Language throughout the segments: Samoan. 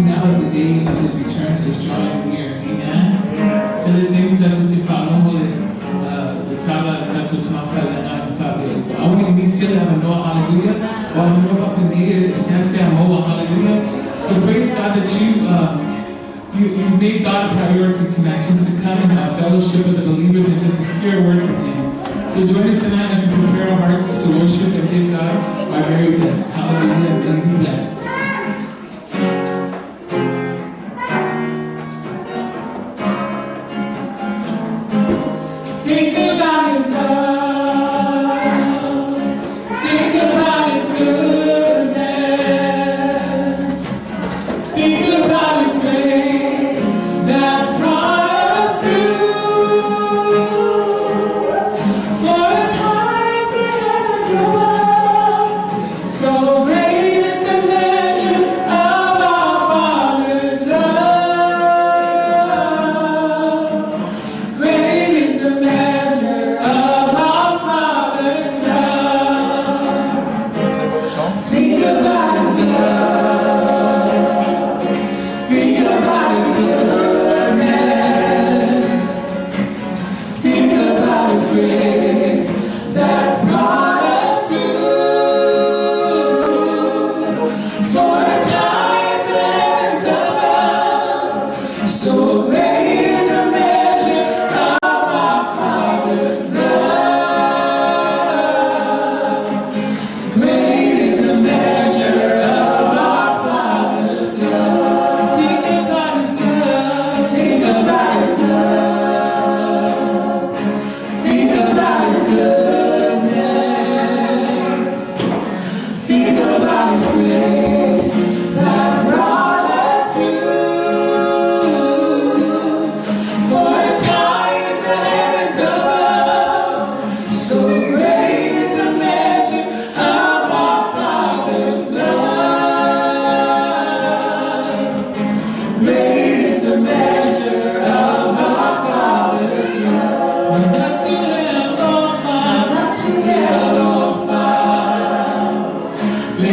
now that the day of his return is drawing near. Amen. Tele taimi tatou te faalogo le le tala tatou te mafaale ai ma faapea ifo. Aua ne i misia le avanoa, hallelujah. O avanoa faapenei e seasea maua, hallelujah. So praise God that you've uh, you, you've made God a priority tonight just to come and fellowship with the believers and just to hear a word from Him. So join us tonight as we prepare our hearts to worship and give God our very best. Hallelujah. And may you be blessed. Think about His love. Think about His goodness. Think about His grace that's brought us through. For as high as the heavens above, so great is the measure of our Father's love. Great is the measure of our Father's love. Think about His love. Think about His goodness. Think about His grace that's brought us through. For as high as the heavens above, so great is the measure of our Father's love. Great is the measure of our Father's love. Think about His love. Think about His love. Think about His goodness. Think about His grace that's brought us through. For as high as the heavens above, so great is the measure of our Father's love. Great is the measure of our Father's love. Manatu le alofa, manatu le alofa. Le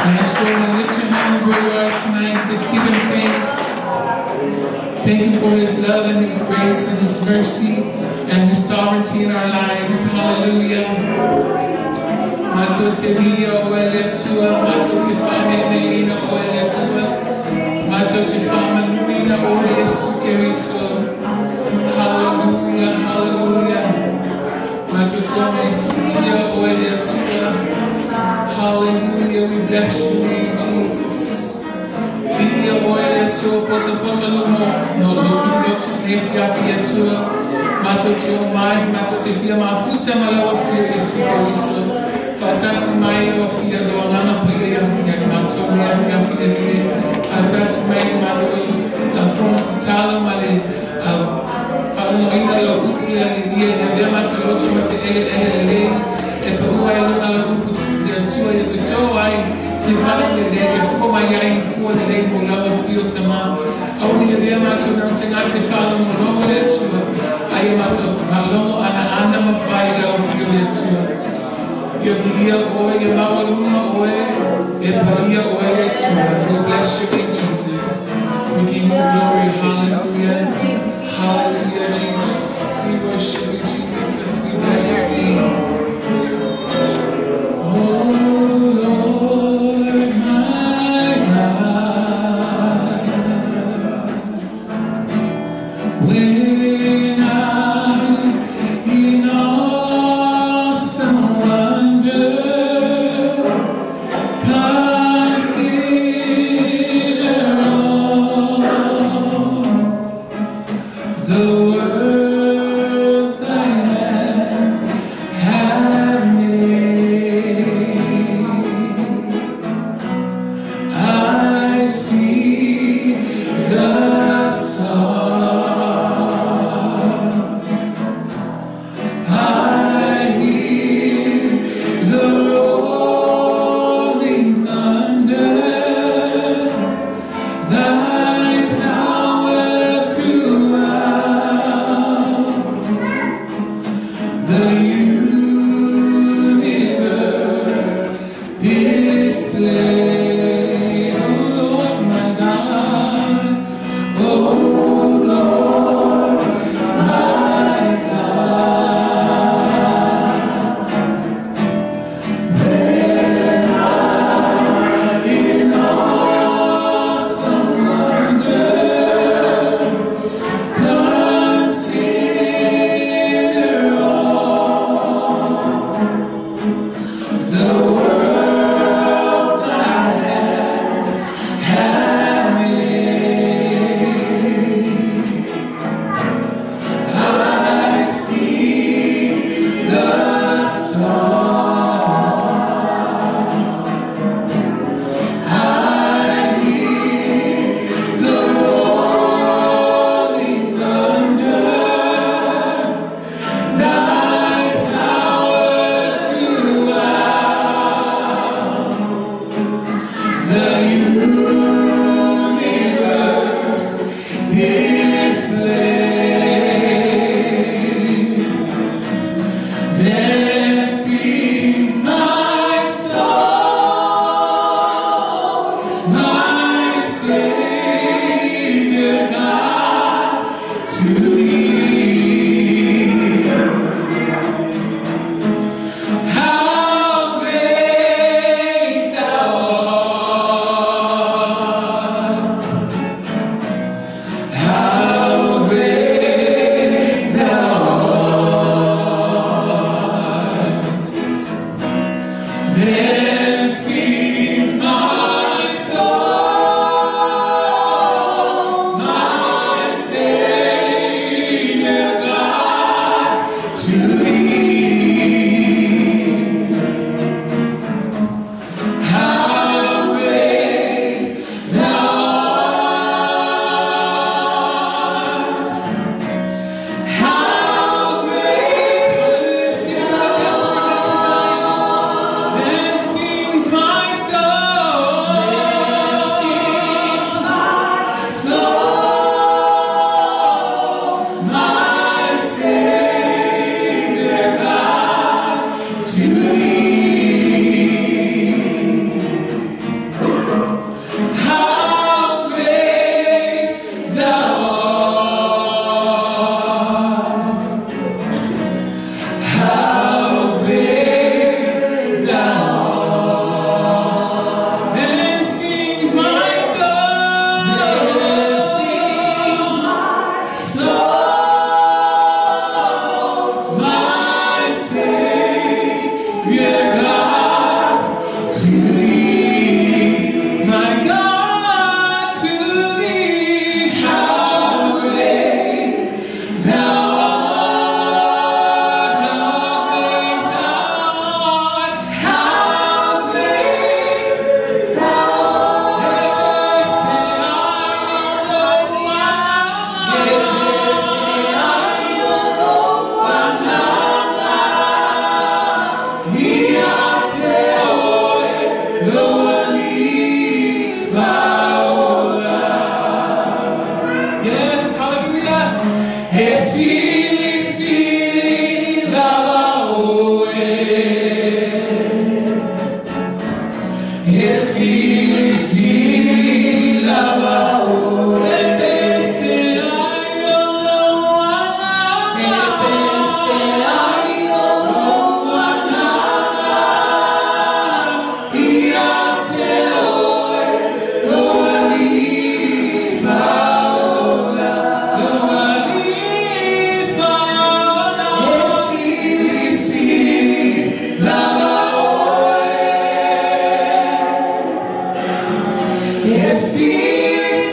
Why don't you go ahead and lift your hands where you are tonight? Just give him thanks. Thank him for his love and his grace and his mercy and his sovereignty in our lives. Hallelujah. Matou te viia oe le Atua, matou te faaneeneeina oe le Atua, matou te faamanuina oe Iesu Keriso. Hallelujah, hallelujah. Matou te omai e siitia oe le Atua. Hallelujah, we bless your name, Jesus. Viia oe le Atua, posoposo lou no, no lou loto i lenei afiafi Atua. Matou te omai, matou te fia mafuta ma lau Afio Iesu Keriso. Faatasi mai lau Afio, lou Agaga Paia ia ia matou i lenei afiafi le Alii. Faatasi mai le matou fono tatalo ma le faalogoina lau upu le Alii ia avea matou loto ma se eleele lelei e paua ai luga lau upu le Atua ia toto ai se fatu lelei ia fua mai ai ni fua lelei mo lau Afio Tamā. Aua ne i avea matou na o tagata e faalogologo le Atua, a ia matou faalogo anaana ma fai lau Afio le Atua. Ia viia oe, ia maualuga oe, e paia oe le Atua. We bless your name, Jesus. We give you the glory. Hallelujah. Hallelujah, Jesus. We worship you, Jesus. We bless your name. Oh Lord, my God, when I in awesome wonder consider all the world thy hands have made, I see the stars. I hear the rolling thunder, thy power throughout the universe display. Oh Lord, my God, oh Lord, my God. When I in awesome wonder consider all the world thy hands have made, I see the stars. I hear the rolling thunder, thy power throughout the universe display. Then sings my soul, my Savior God, to thee. How great thou art! E silisili lava oe. E pese ai o lou agaga. E pese ai o lou agaga. Ia te oe, lou Alii Faaola. Lou Alii Faaola. E silisili lava oe. E silisili.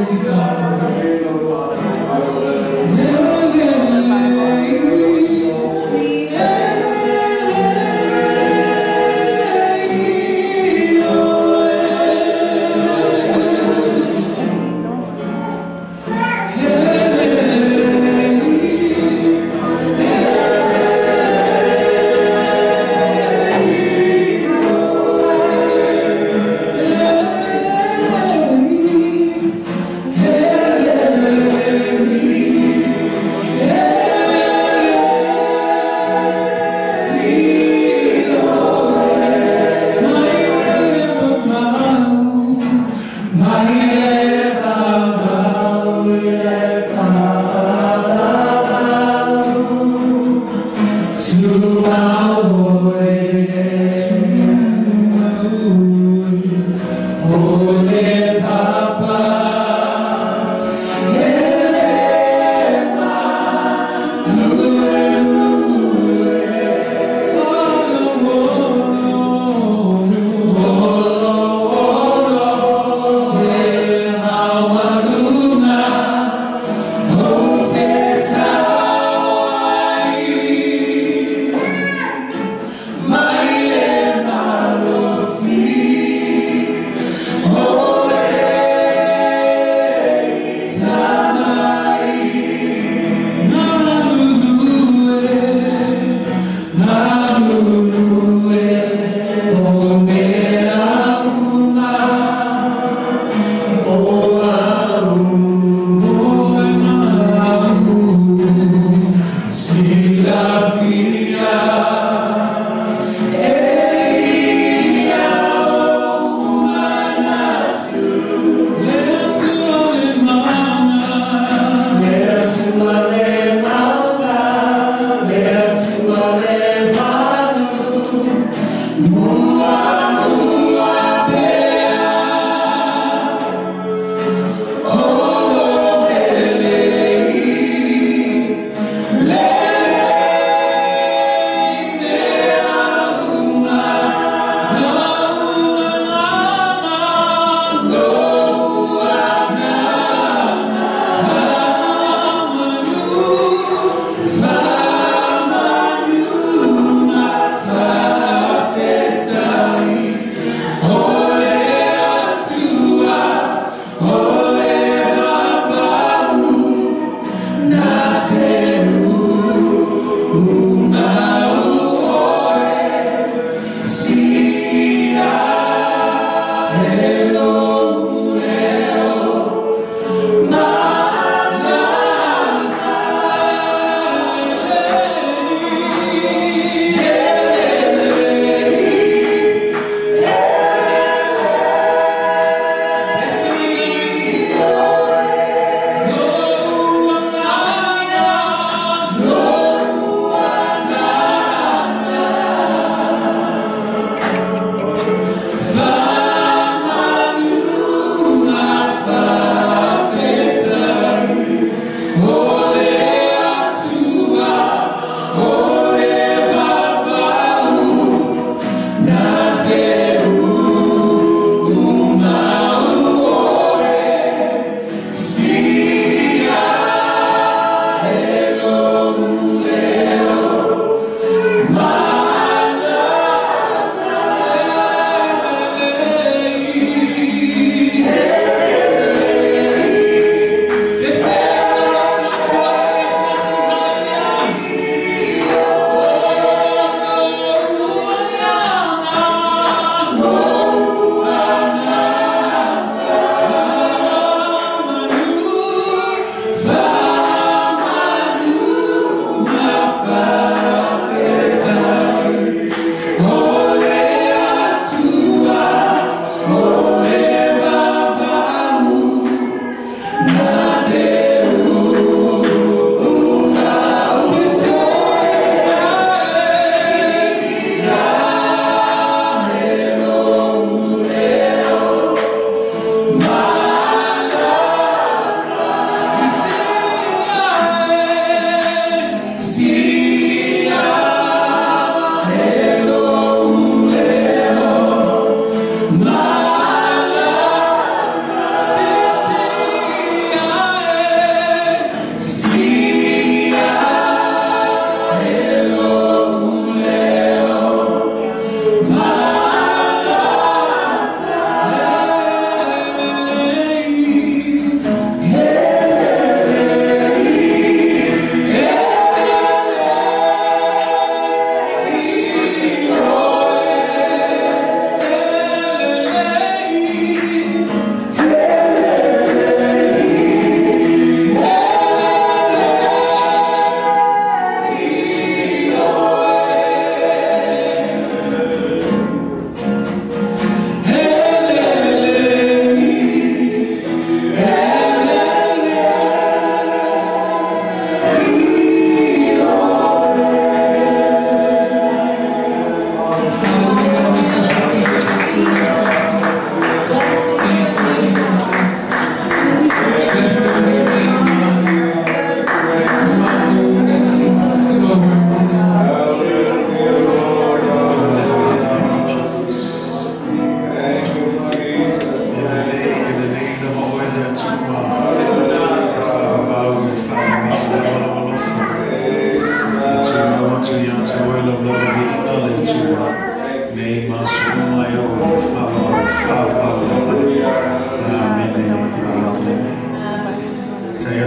Holy God.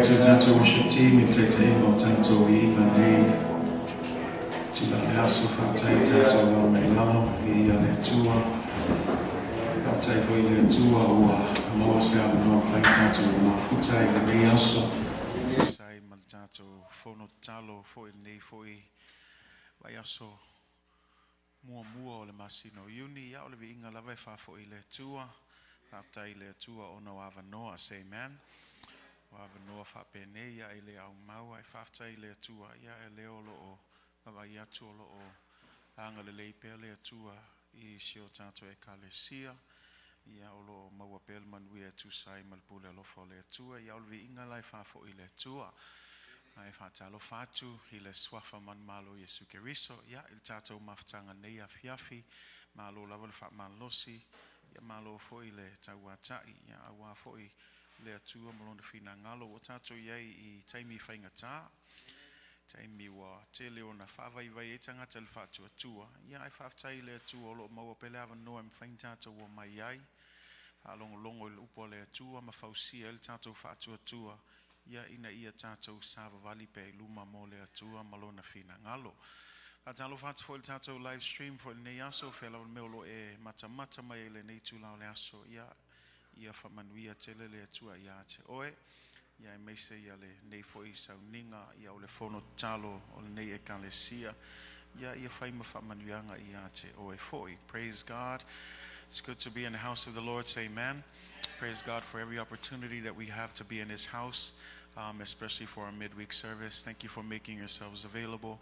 atu i le tatou worship team i le taitaiga o tatou viiga nei tula o le aso. Faafetai i tatou alo mai lalo, viia le Atua. Faafetai foi i le Atua ua maua se avanoa mafai ona tatou mafuta i lenei aso. Tusa ai ma le tatou fono tatalo foi i lenei foi vaiaso muamua o le masina o Iuni. Ia, o le viiga lava e faafoi i le Atua. Faafetai i le Atua ona o avanoa. Say amen. O avanoa faapenei ia e le aumau ae faafetai i le Atua. Ia e lea o lo o vaavaai atu o lo o agalelei pea le Atua i si o tatou Ekalesia. Ia o lo o maua pea le manuia e tusa ai ma le pule alofa o le Atua. Ia o le viiga la e faafoi i le Atua. Ae faatalofa atu i le suafa manumalo o Iesu Keriso. Ia i le tatou mafutaga nei afiafi, malo lava le faamalosi, ia malo foi le tauatai, ia aua foi le Atua ma lona finagalo. Ua tatou i ai i taimi faigata, taimi ua tele ona faavaivai ai tagata i le faatuatua. Ia ae faafetai i le Atua o lo o maua pea le avanoa e mafai ona tatou omai ai, faalogologo i le upu a le Atua ma fausia ai le tatou faatuatua, ia ina ia tatou savavali pea i luma mo le Atua ma lona finagalo. Faatalofa atu foi i le tatou live stream foi i lenei aso, fea lava le mea o lo o e matamata mai ai i lenei itula o le aso. Ia, ia faamanuia tele le Atua ia te oe. Ia aemaise ia lenei foi sauniga, ia o le fono tatalo o lenei Ekalesia. Ia, ia fai ma faamanuiaga ia te oe foi. Praise God. It's good to be in the house of the Lord. Say amen. Praise God for every opportunity that we have to be in His house, especially for our midweek service. Thank you for making yourselves available,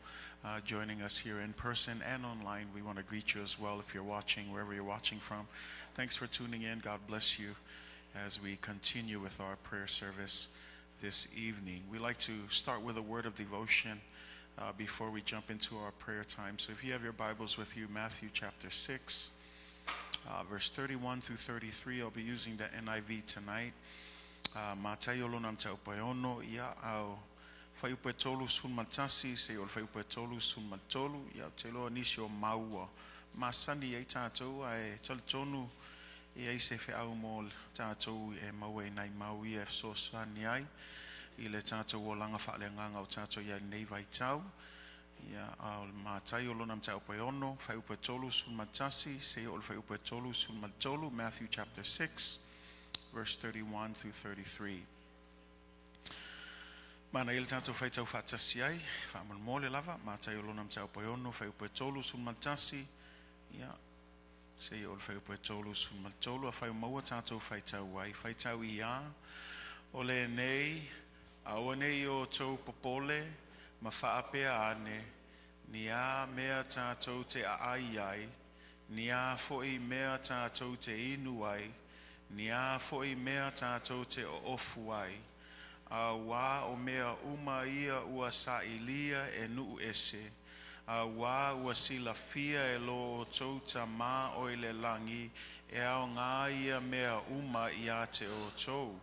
joining us here in person and online. We want to greet you as well if you're watching, wherever you're watching from. Thanks for tuning in. God bless you as we continue with our prayer service this evening. We like to start with a word of devotion before we jump into our prayer time. So if you have your Bibles with you, Matthew chapter 6, verse 31 through 33. I'll be using the NIV tonight. Mataio lona mataupu e 6, ia au fuaiupu e 31 seia oo i le fuaiupu e 33. Ia ou te iloa nisi o maua masani ai tatou ae talitonu e ai se feau mo tatou e maua i nai mau ia e fesoasoani ai i le tatou olaga faaleagaga o tatou i ai lenei vaitau. Ia, a o le Mataio lona mataupu e 6, fuaiupu e 31 seia oo i le fuaiupu e 33, Matthew chapter 6, verse 31 through 33. Manaia le tatou faitau faatasi ai, faamolemole lava, Mataio lona mataupu e 6, fuaiupu e 31, ia, seia oo i le fuaiupu e 33, afai o maua tatou faitau ai, faitau ia, o lenei, aua nei outou popole, ma faapea ane, ni a mea tatou te aai ai, ni a foi mea tatou te inu ai, ni a foi mea tatou te oofu ai. Auā o mea uma ia ua sailia e nuu ese. Auā ua silafia e lo outou Tamā o i le lagi e aoga ia mea uma ia te outou.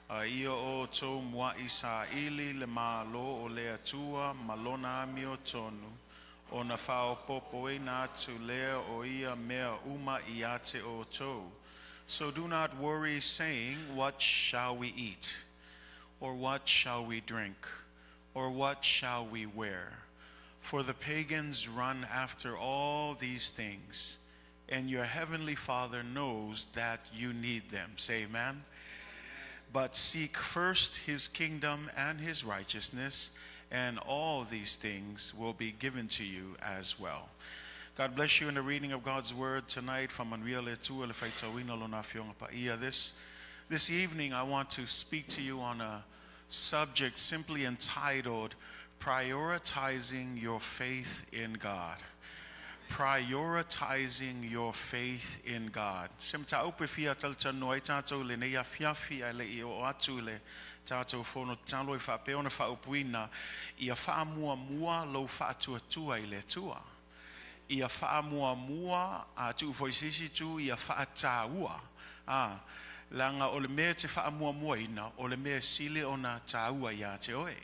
A ia outou muai saili le Malo o le Atua ma lona amiotonu, ona faaopoopoina atu lea o ia mea uma ia te outou. So do not worry, saying, "What shall we eat? Or what shall we drink? Or what shall we wear?" For the pagans run after all these things, and your heavenly Father knows that you need them. Say amen. But seek first his kingdom and his righteousness, and all these things will be given to you as well. God bless you in the reading of God's word tonight from Manuia le Atua le faitauina o lona afioga paia. This evening, I want to speak to you on a subject simply entitled Prioritizing Your Faith in God. Prioritizing Your Faith in God. Se mataupu e fia talatalanoa ai tatou lenei afiafi ae le i oo atu i le tatou fono tatalo e faapea ona faaupuina ia faamuamua lou faatuatua i le Atua. Ia faamuamua a tuu foi se isi itu ia faataua. A leaga o le mea e te faamuamuaina o le mea e sili ona taua ia te oe.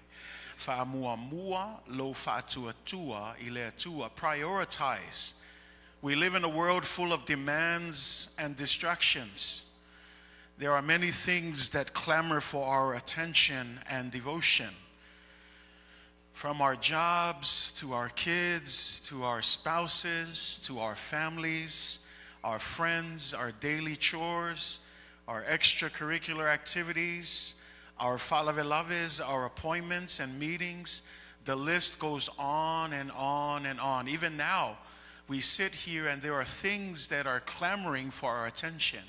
Faamuamua lou faatuatua i le Atua. Prioritize. We live in a world full of demands and distractions. There are many things that clamor for our attention and devotion. From our jobs to our kids, to our spouses, to our families, our friends, our daily chores, our extracurricular activities, our falavelaves, our appointments and meetings. The list goes on and on and on. Even now, we sit here and there are things that are clamoring for our attention.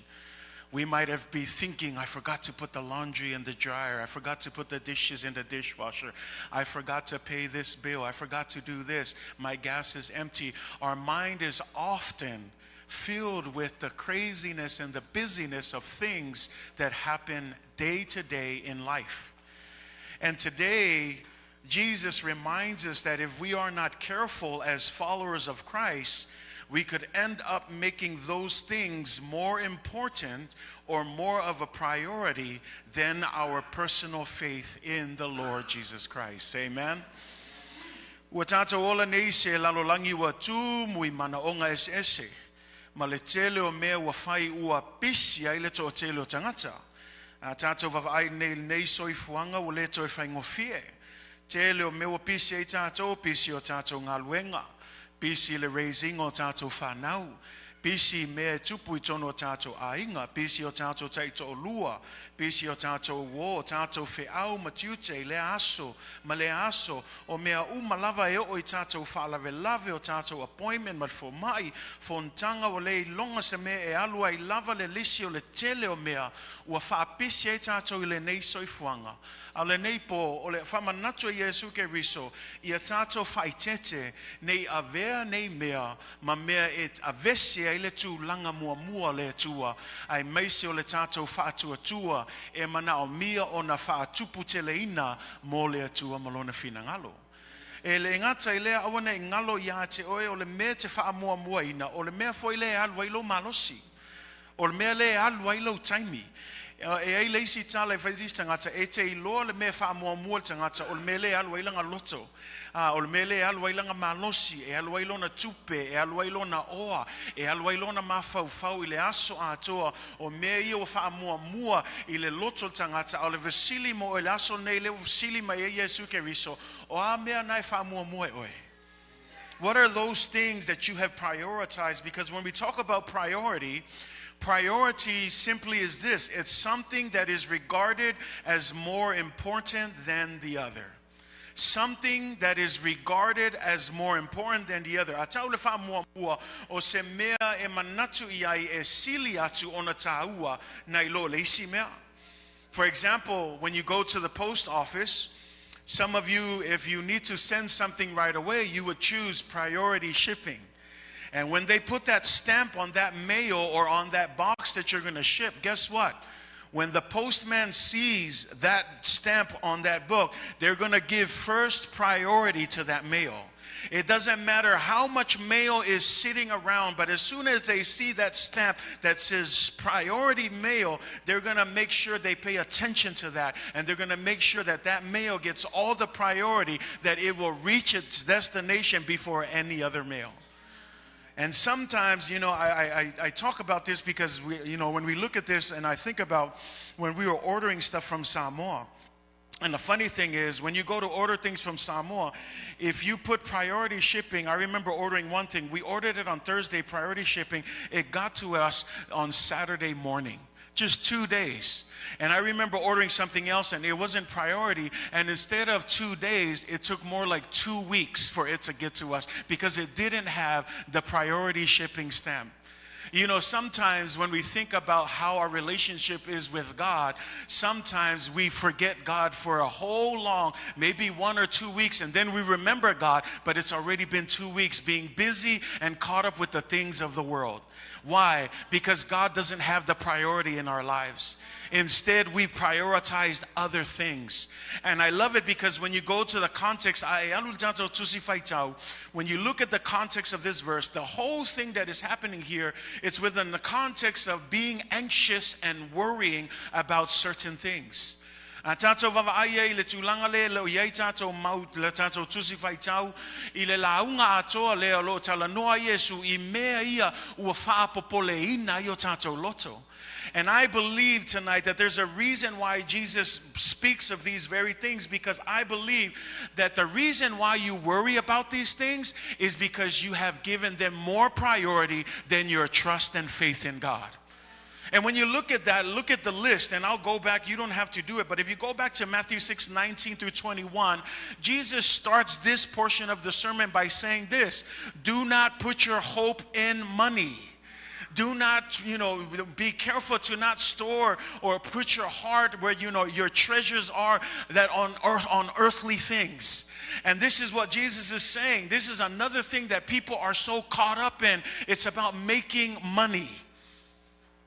We might have be thinking, I forgot to put the laundry in the dryer. I forgot to put the dishes in the dishwasher. I forgot to pay this bill. I forgot to do this. My gas is empty. Our mind is often filled with the craziness and the busyness of things that happen day to day in life. And today, Jesus reminds us that if we are not careful as followers of Christ, we could end up making those things more important or more of a priority than our personal faith in the Lord Jesus Christ. Amen. Ua tātou ola nei se lalolangi ua tū i manaonga eseese. Ma le tele o mea ua fai ua pisi ai le toatele o tagata. A tātou vaavaai nei nei soifuaga ua le toe faigofie. Tele o mea ua pisi ai tātou, pisi o tātou galuega, pisi le raising o tātou fanau, pisi mea e tupu i tonu o tātou aiga, pisi o tātou taitoalua, pisi o tātou uō, tātou feau ma tiute i lea aso, ma lea aso, o mea uma lava e oo i tātou faalavelave o tātou appointment ma le fomai, fonotaga ua le iloga se mea e alu ai lava le lisi o le tele o mea ua faapisi ai tātou i lenei soifuaga. A o lenei pō, o le faamanatu a Iesu Keriso, ia tātou faaeteete nei avea nei mea ma mea e avese ai le tulaga muamua o le Atua, aemaise o le tātou faatuatua e manaomia ona faatuputeleina mo le Atua ma lona finagalo. E le gata i lea, aua ne i galo ia te oe o le mea e te faamuamuaina, o le mea foi lea e alu ai lou malosi. O le mea lea e alu ai lou taimi. E ai le isi tala e fai isi tagata, e te iloa le mea faamuamua le tagata, o le mea lea e alu ai lana loto. A, o le mea lea e alu ai lana malosi, e alu ai lona tupe, e alu ai lona oa, e alu ai lona mafaufau i le aso atoa, o mea ia ua faamuamua i le loto o le tagata. A o le fesili mo oe i le aso nei, lea ua fesili mai ai Iesu Keriso, o a mea na e faamuamua e oe? What are those things that you have prioritized? Because when we talk about priority, priority simply is this: it's something that is regarded as more important than the other. Something that is regarded as more important than the other. A tau le faamuamua o se mea e manatu i ai e sili atu ona tāua nai lo le isi mea. For example, when you go to the post office, some of you, if you need to send something right away, you would choose priority shipping. And when they put that stamp on that mail or on that box that you're going to ship, guess what? When the postman sees that stamp on that book, they're going to give first priority to that mail. It doesn't matter how much mail is sitting around, but as soon as they see that stamp that says priority mail, they're going to make sure they pay attention to that. And they're going to make sure that that mail gets all the priority, that it will reach its destination before any other mail. And sometimes, I talk about this because, when we look at this and I think about when we were ordering stuff from Samoa. And the funny thing is, when you go to order things from Samoa, if you put priority shipping, I remember ordering one thing. We ordered it on Thursday, priority shipping. It got to us on Saturday morning, just 2 days. And I remember ordering something else and it wasn't priority. And instead of 2 days, it took more like 2 weeks for it to get to us because it didn't have the priority shipping stamp. Sometimes when we think about how our relationship is with God, sometimes we forget God for a whole long, maybe 1 or 2 weeks, and then we remember God, but it's already been 2 weeks being busy and caught up with the things of the world. Why? Because God doesn't have the priority in our lives. Instead, we've prioritized other things. And I love it because when you go to the context, when you look at the context of this verse, the whole thing that is happening here, it's within the context of being anxious and worrying about certain things. A tātou vaavaai ai le tulaga le lo i ai tātou mau le tātou tusi faitau i le lauga atoa lea o loo talanoa Iesu i mea ia ua faapopoleina ai o tātou loto. And I believe tonight that there's a reason why Jesus speaks of these very things, because I believe that the reason why you worry about these things is because you have given them more priority than your trust and faith in God. And when you look at that, look at the list, and I'll go back, you don't have to do it, but if you go back to Matthew 6, 19 through 21, Jesus starts this portion of the sermon by saying this: do not put your hope in money. Do not, be careful to not store or put your heart where, your treasures are, that on earth, on earthly things. And this is what Jesus is saying. This is another thing that people are so caught up in. It's about making money.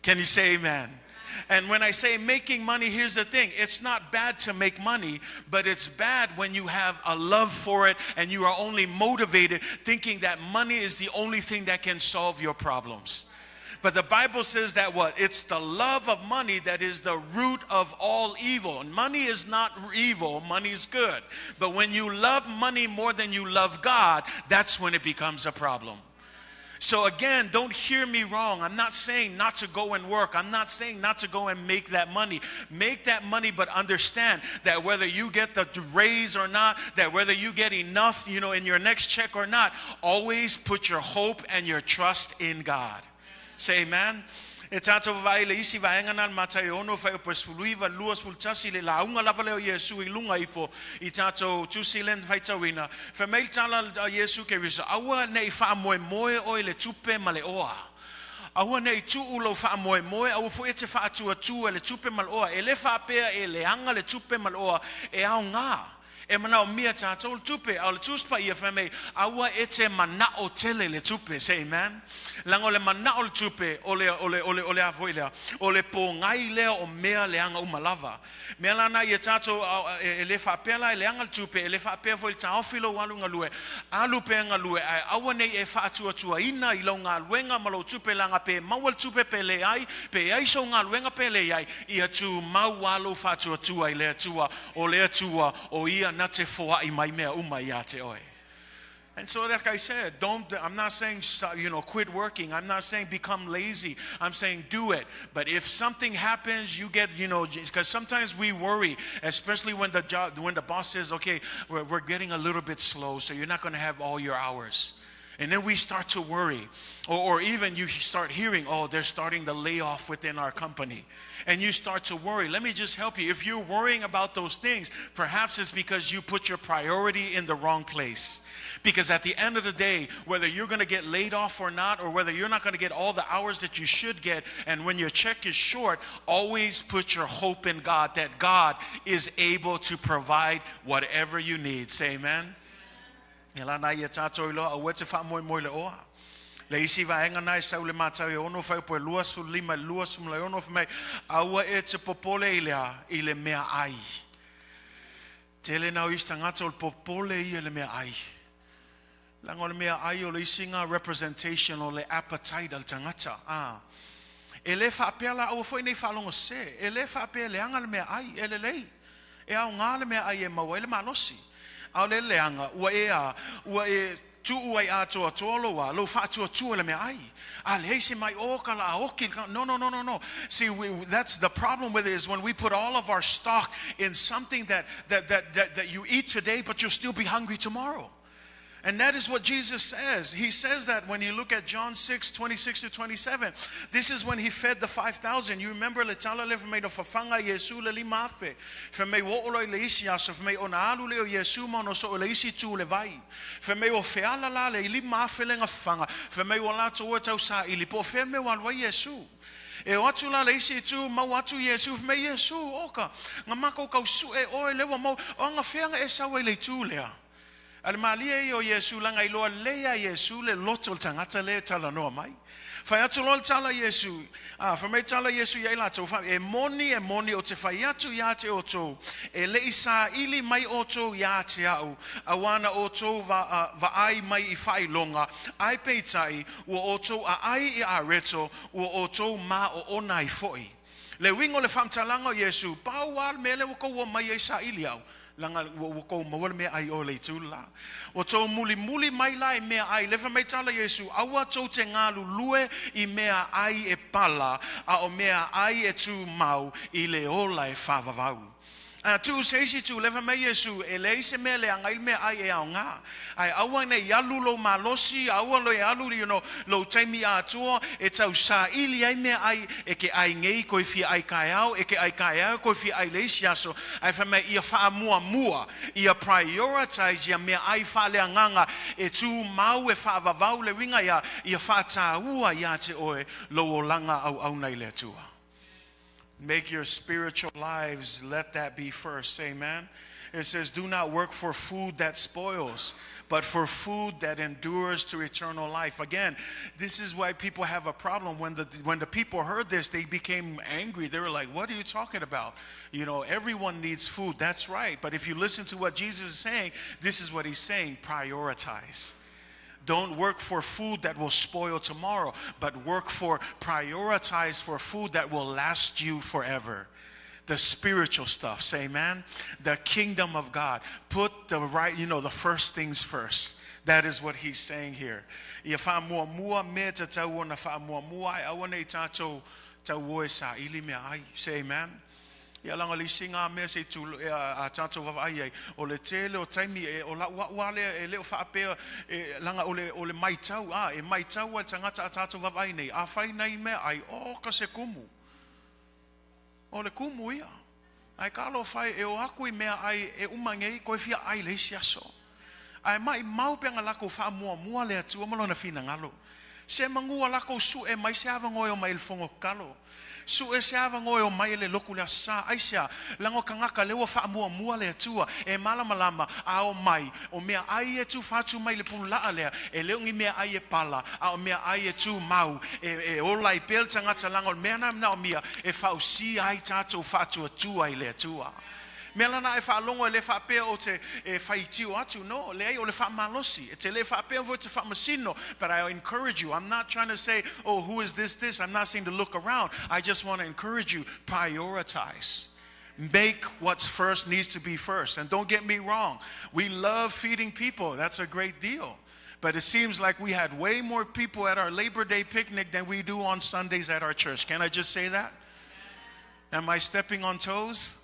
Can you say amen? And when I say making money, here's the thing. It's not bad to make money, but it's bad when you have a love for it and you are only motivated thinking that money is the only thing that can solve your problems. But the Bible says that what? It's the love of money that is the root of all evil. And money is not evil, money is good. But when you love money more than you love God, that's when it becomes a problem. So again, don't hear me wrong. I'm not saying not to go and work. I'm not saying not to go and make that money. Make that money, but understand that whether you get the raise or not, that whether you get enough, in your next check or not, always put your hope and your trust in God. Say amen. E tātou vai le isi vaenga nā matai ono whai o pesului va lua sfultasi le launga lava leo Iesu i lunga ipo i tātou tusilen whaitauina. Wha meil tala a Iesu ke risa, aua nei wha moe moe o le tupe ma le oa. Aua nei tuu lo wha moe moe, aua fo e te wha atua tua le tupe ma le oa. E le wha pea e le anga le tupe ma le oa e au ngā. E manao mia tātou le tupe, au le tuspa ia wha mei, aua e te manao tele le tupe, say amen. Langa o le manao le tupe, o le, o le, o le, o le a lea, o le pō ngai lea o mea le anga umalava. Mea lana ia tātou, e le whaapea e le anga le tupe, e le whaapea fo i le tāofilo alu ngalue, alu pe ngalue, ai aua nei e whaatuatua ina i lau ngaluenga ma lau tupe langa pe maua le tupe pe le ai, pe ai so ngaluenga pe le ai, ia tū mau alu whaatuatua i le atua, o le atua, o ia na te foai mai mea uma ia te oe. And so, like I said, I'm not saying, quit working. I'm not saying become lazy. I'm saying do it. But if something happens, you get, because sometimes we worry, especially when the job, when the boss says, okay, we're getting a little bit slow, so you're not going to have all your hours. And then we start to worry. Or even you start hearing, oh, they're starting the layoff within our company. And you start to worry. Let me just help you. If you're worrying about those things, perhaps it's because you put your priority in the wrong place. Because at the end of the day, whether you're going to get laid off or not, or whether you're not going to get all the hours that you should get, and when your check is short, always put your hope in God, that God is able to provide whatever you need. Say amen. E lana ia tātou i loa, au e te wha moe moe le oa. Le isi vaenga nai sau le mātau e ono whai po e lua su lima, lua su mla ono whai, aua e te popole i lea, i le mea ai. Tele nau isi tangata o le popole i le mea ai. Langa o le mea ai o le isi ngā representation o le appetite al tangata. Ah. E le whaapea la aua foi nei whaalongo se. E le whaapea le anga le mea ai, e le lei. E au ngā le mea ai e maua e le malosi. Au le leanga, ua e a, ua e tuu ai atoa toa loa, lo whaatua tua le mea ai. A le se mai o ka la oki. No, no, no, no, no. See, that's the problem with it is when we put all of our stock in something that you eat today, but you'll still be hungry tomorrow. And that is what Jesus says. He says that when you look at John 6, 26 to 27. This is when he fed the 5,000. You remember, le tala le whamei no whawhanga Yesu le lima afe. Whamei wo olo i le isi aso, whamei o na alu leo Yesu ma ono so o le isi tū le vai. Whamei o wheala la le lima afe le ngawhanga. Whamei o lato o tau sa ili po whea me walua Yesu. E o atu la le isi tū, mau atu Yesu, whamei Yesu, oka. Ngā mako kau su e oe lewa mau, o ngā wheanga e sawa i le tū lea. Ale malia i o Yesu langa i loa lea Yesu le loto le tangata le tala noa mai. Whai atu loa le tala Yesu, whai mai tala Yesu ia i latou, whai, e moni o te whai atu ia te o tō, e le isa ili mai o tō ia te au, a wana o tō va ai mai i whai longa, ai peitai, ua o tō a ai i a reto, ua o tō ma o ona i foi. Le uiga o le faamatalaga o Iesu, pau lava le mea lea ua tou omai ai saili au, leaga ua tou maua le meaai i o le itu le la. Ua tou mulimuli mai la i meaai, lea fai mai tala Iesu, aua tou te galulue i meaai e pala, a o meaai e tumau i le ola e faavavau. A tuu se isi itu, lea fai mai Iesu, e leai se mea leaga ai le meaai e aoga. Ae aua ne i alu lou malosi, aua le alu lou taimi atoa e tau saili ai meaai e te ai nei toe fia ai taeao, e te ai taeao toe fia ai le isi aso. Ae fai mai ia faamuamua, ia prioritize ia meaai faaleagaga e tumau e faavavau le uiga ia, ia faataua ia te oe lou olaga auauna i le Atua. Make your spiritual lives, let that be first. Amen. It says, do not work for food that spoils, but for food that endures to eternal life. Again, this is why people have a problem. When the people heard this, they became angry. They were like, what are you talking about? Everyone needs food. That's right. But if you listen to what Jesus is saying, this is what he's saying. Prioritize. Don't work for food that will spoil tomorrow, but prioritize for food that will last you forever. The spiritual stuff, say amen. The kingdom of God. Put the right, you know, the first things first. That is what he's saying here. Ia faamuamua mea tatau ona faamuamua ai aua nei tatou tau o e saili meaai. Say amen. Ia leaga le isi ngā mea se tu a tatou vaavaai ai o le tele o taimi e o lau a'u a lea e le o faapea e leaga o le maitau a e maitau a le tagata a tatou vaavaai nei a fai nai meaai o ka se kumu o le kumu ia ae talofa e o aku i meaai e uma nei toe fia ai le isi aso ae maimau pe aga lakou faamuamua le Atua ma lona finagalo se magua lakou su'e mai se avanoa e omai i le fono tatalo su'e se avanoa e omai e le lotu le Aso Sa aisea leaga o tagata lea ua faamuamua le Atua e malamalama a omai o meaai e tufatu mai le pululaa lea e le o ni meaai e pala a o meaai e tumau e, e ola ai pea le tagata leaga o le mea na manaomia e fausia ai tatou faatuatua i le Atua mea lana e faalogo e le faapea o te e faitio atu no leai o le faamalosi e te le faapea foi te faamasino. But I encourage you. I'm not trying to say, "Oh, who is this?" I'm not saying to look around. I just want to encourage you, prioritize. Make what's first needs to be first. And don't get me wrong, we love feeding people. That's a great deal. But it seems like we had way more people at our Labor Day picnic than we do on Sundays at our church. Can I just say that? Am I stepping on toes?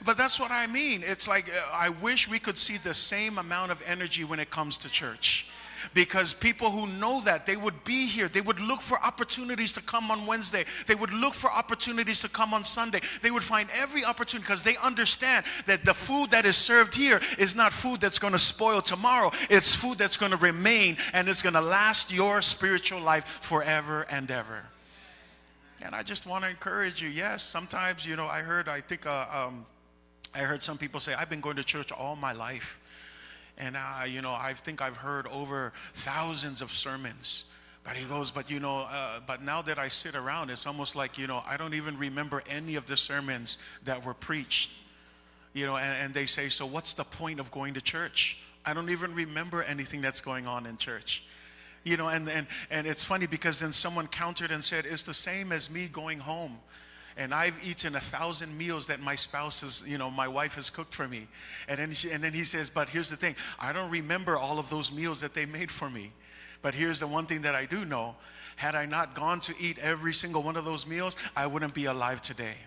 But that's what I mean. It's like I wish we could see the same amount of energy when it comes to church. Because people who know that, they would be here. They would look for opportunities to come on Wednesday. They would look for opportunities to come on Sunday. They would find every opportunity because they understand that the food that is served here is not food that's going to spoil tomorrow. It's food that's going to remain and it's going to last your spiritual life forever and ever. And I just want to encourage you. Yes, sometimes, I heard, I think, I heard some people say, "I've been going to church all my life. And, I think I've heard over thousands of sermons." But he goes, but now that I sit around, it's almost like, I don't even remember any of the sermons that were preached." And they say, "So what's the point of going to church? I don't even remember anything that's going on in church." And it's funny because then someone countered and said, "It's the same as me going home. And I've eaten 1,000 meals that my spouse has, my wife has cooked for me." And then he says, "But here's the thing: I don't remember all of those meals that they made for me. But here's the one thing that I do know: had I not gone to eat every single one of those meals, I wouldn't be alive today."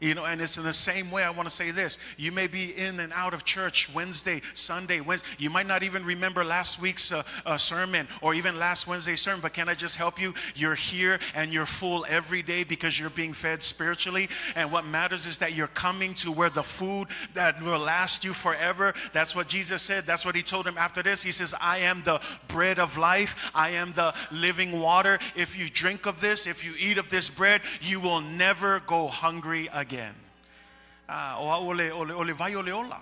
And it's in the same way I want to say this. You may be in and out of church Wednesday, Sunday, Wednesday. You might not even remember last week's sermon or even last Wednesday's sermon, but can I just help you? You're here and you're full every day because you're being fed spiritually. And what matters is that you're coming to where the food that will last you forever. That's what Jesus said. That's what he told him after this. He says, "I am the bread of life. I am the living water. If you drink of this, if you eat of this bread, you will never go hungry again." Ah, o au o le vai o le ola.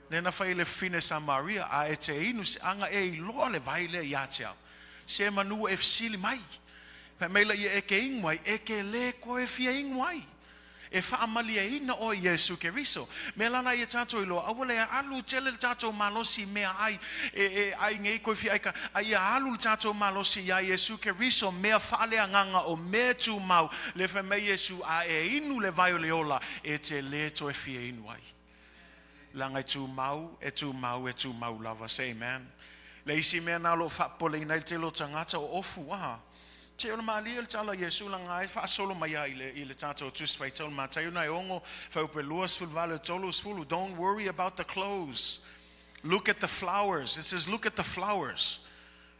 Le na fai le fine Samaria, a e te inu se anga e iloa le vai lea ia te au. Se manu e fesili mai. Fai mai la ia e ke inu ai, e ke le koe fia inu ai. E faamalieina oe i Iesu Keriso. Mea la lena ia tatou iloa, aua le alu tele le tatou malosi i meaai e, e ai nei koe fia aika, a ia alu le tatou malosi iā Iesu Keriso, mea faaleagaga o mea tumau, lea fai mai Iesu, a e inu le vai o le ola, e te lē toe fia inu ai. Leaga e tumau, e tumau, e tumau lava. Say amen. Le isi mea lena o lo o faapopoleina ai le tele o tagata o ofu, a. Se o le malie le tala a Iesu leaga e faasolo mai lava i le, i le tatou Tusi Faitau o le Mataio na e 6, fuaiupu e 28 30. Don't worry about the clothes. Look at the flowers. It says look at the flowers.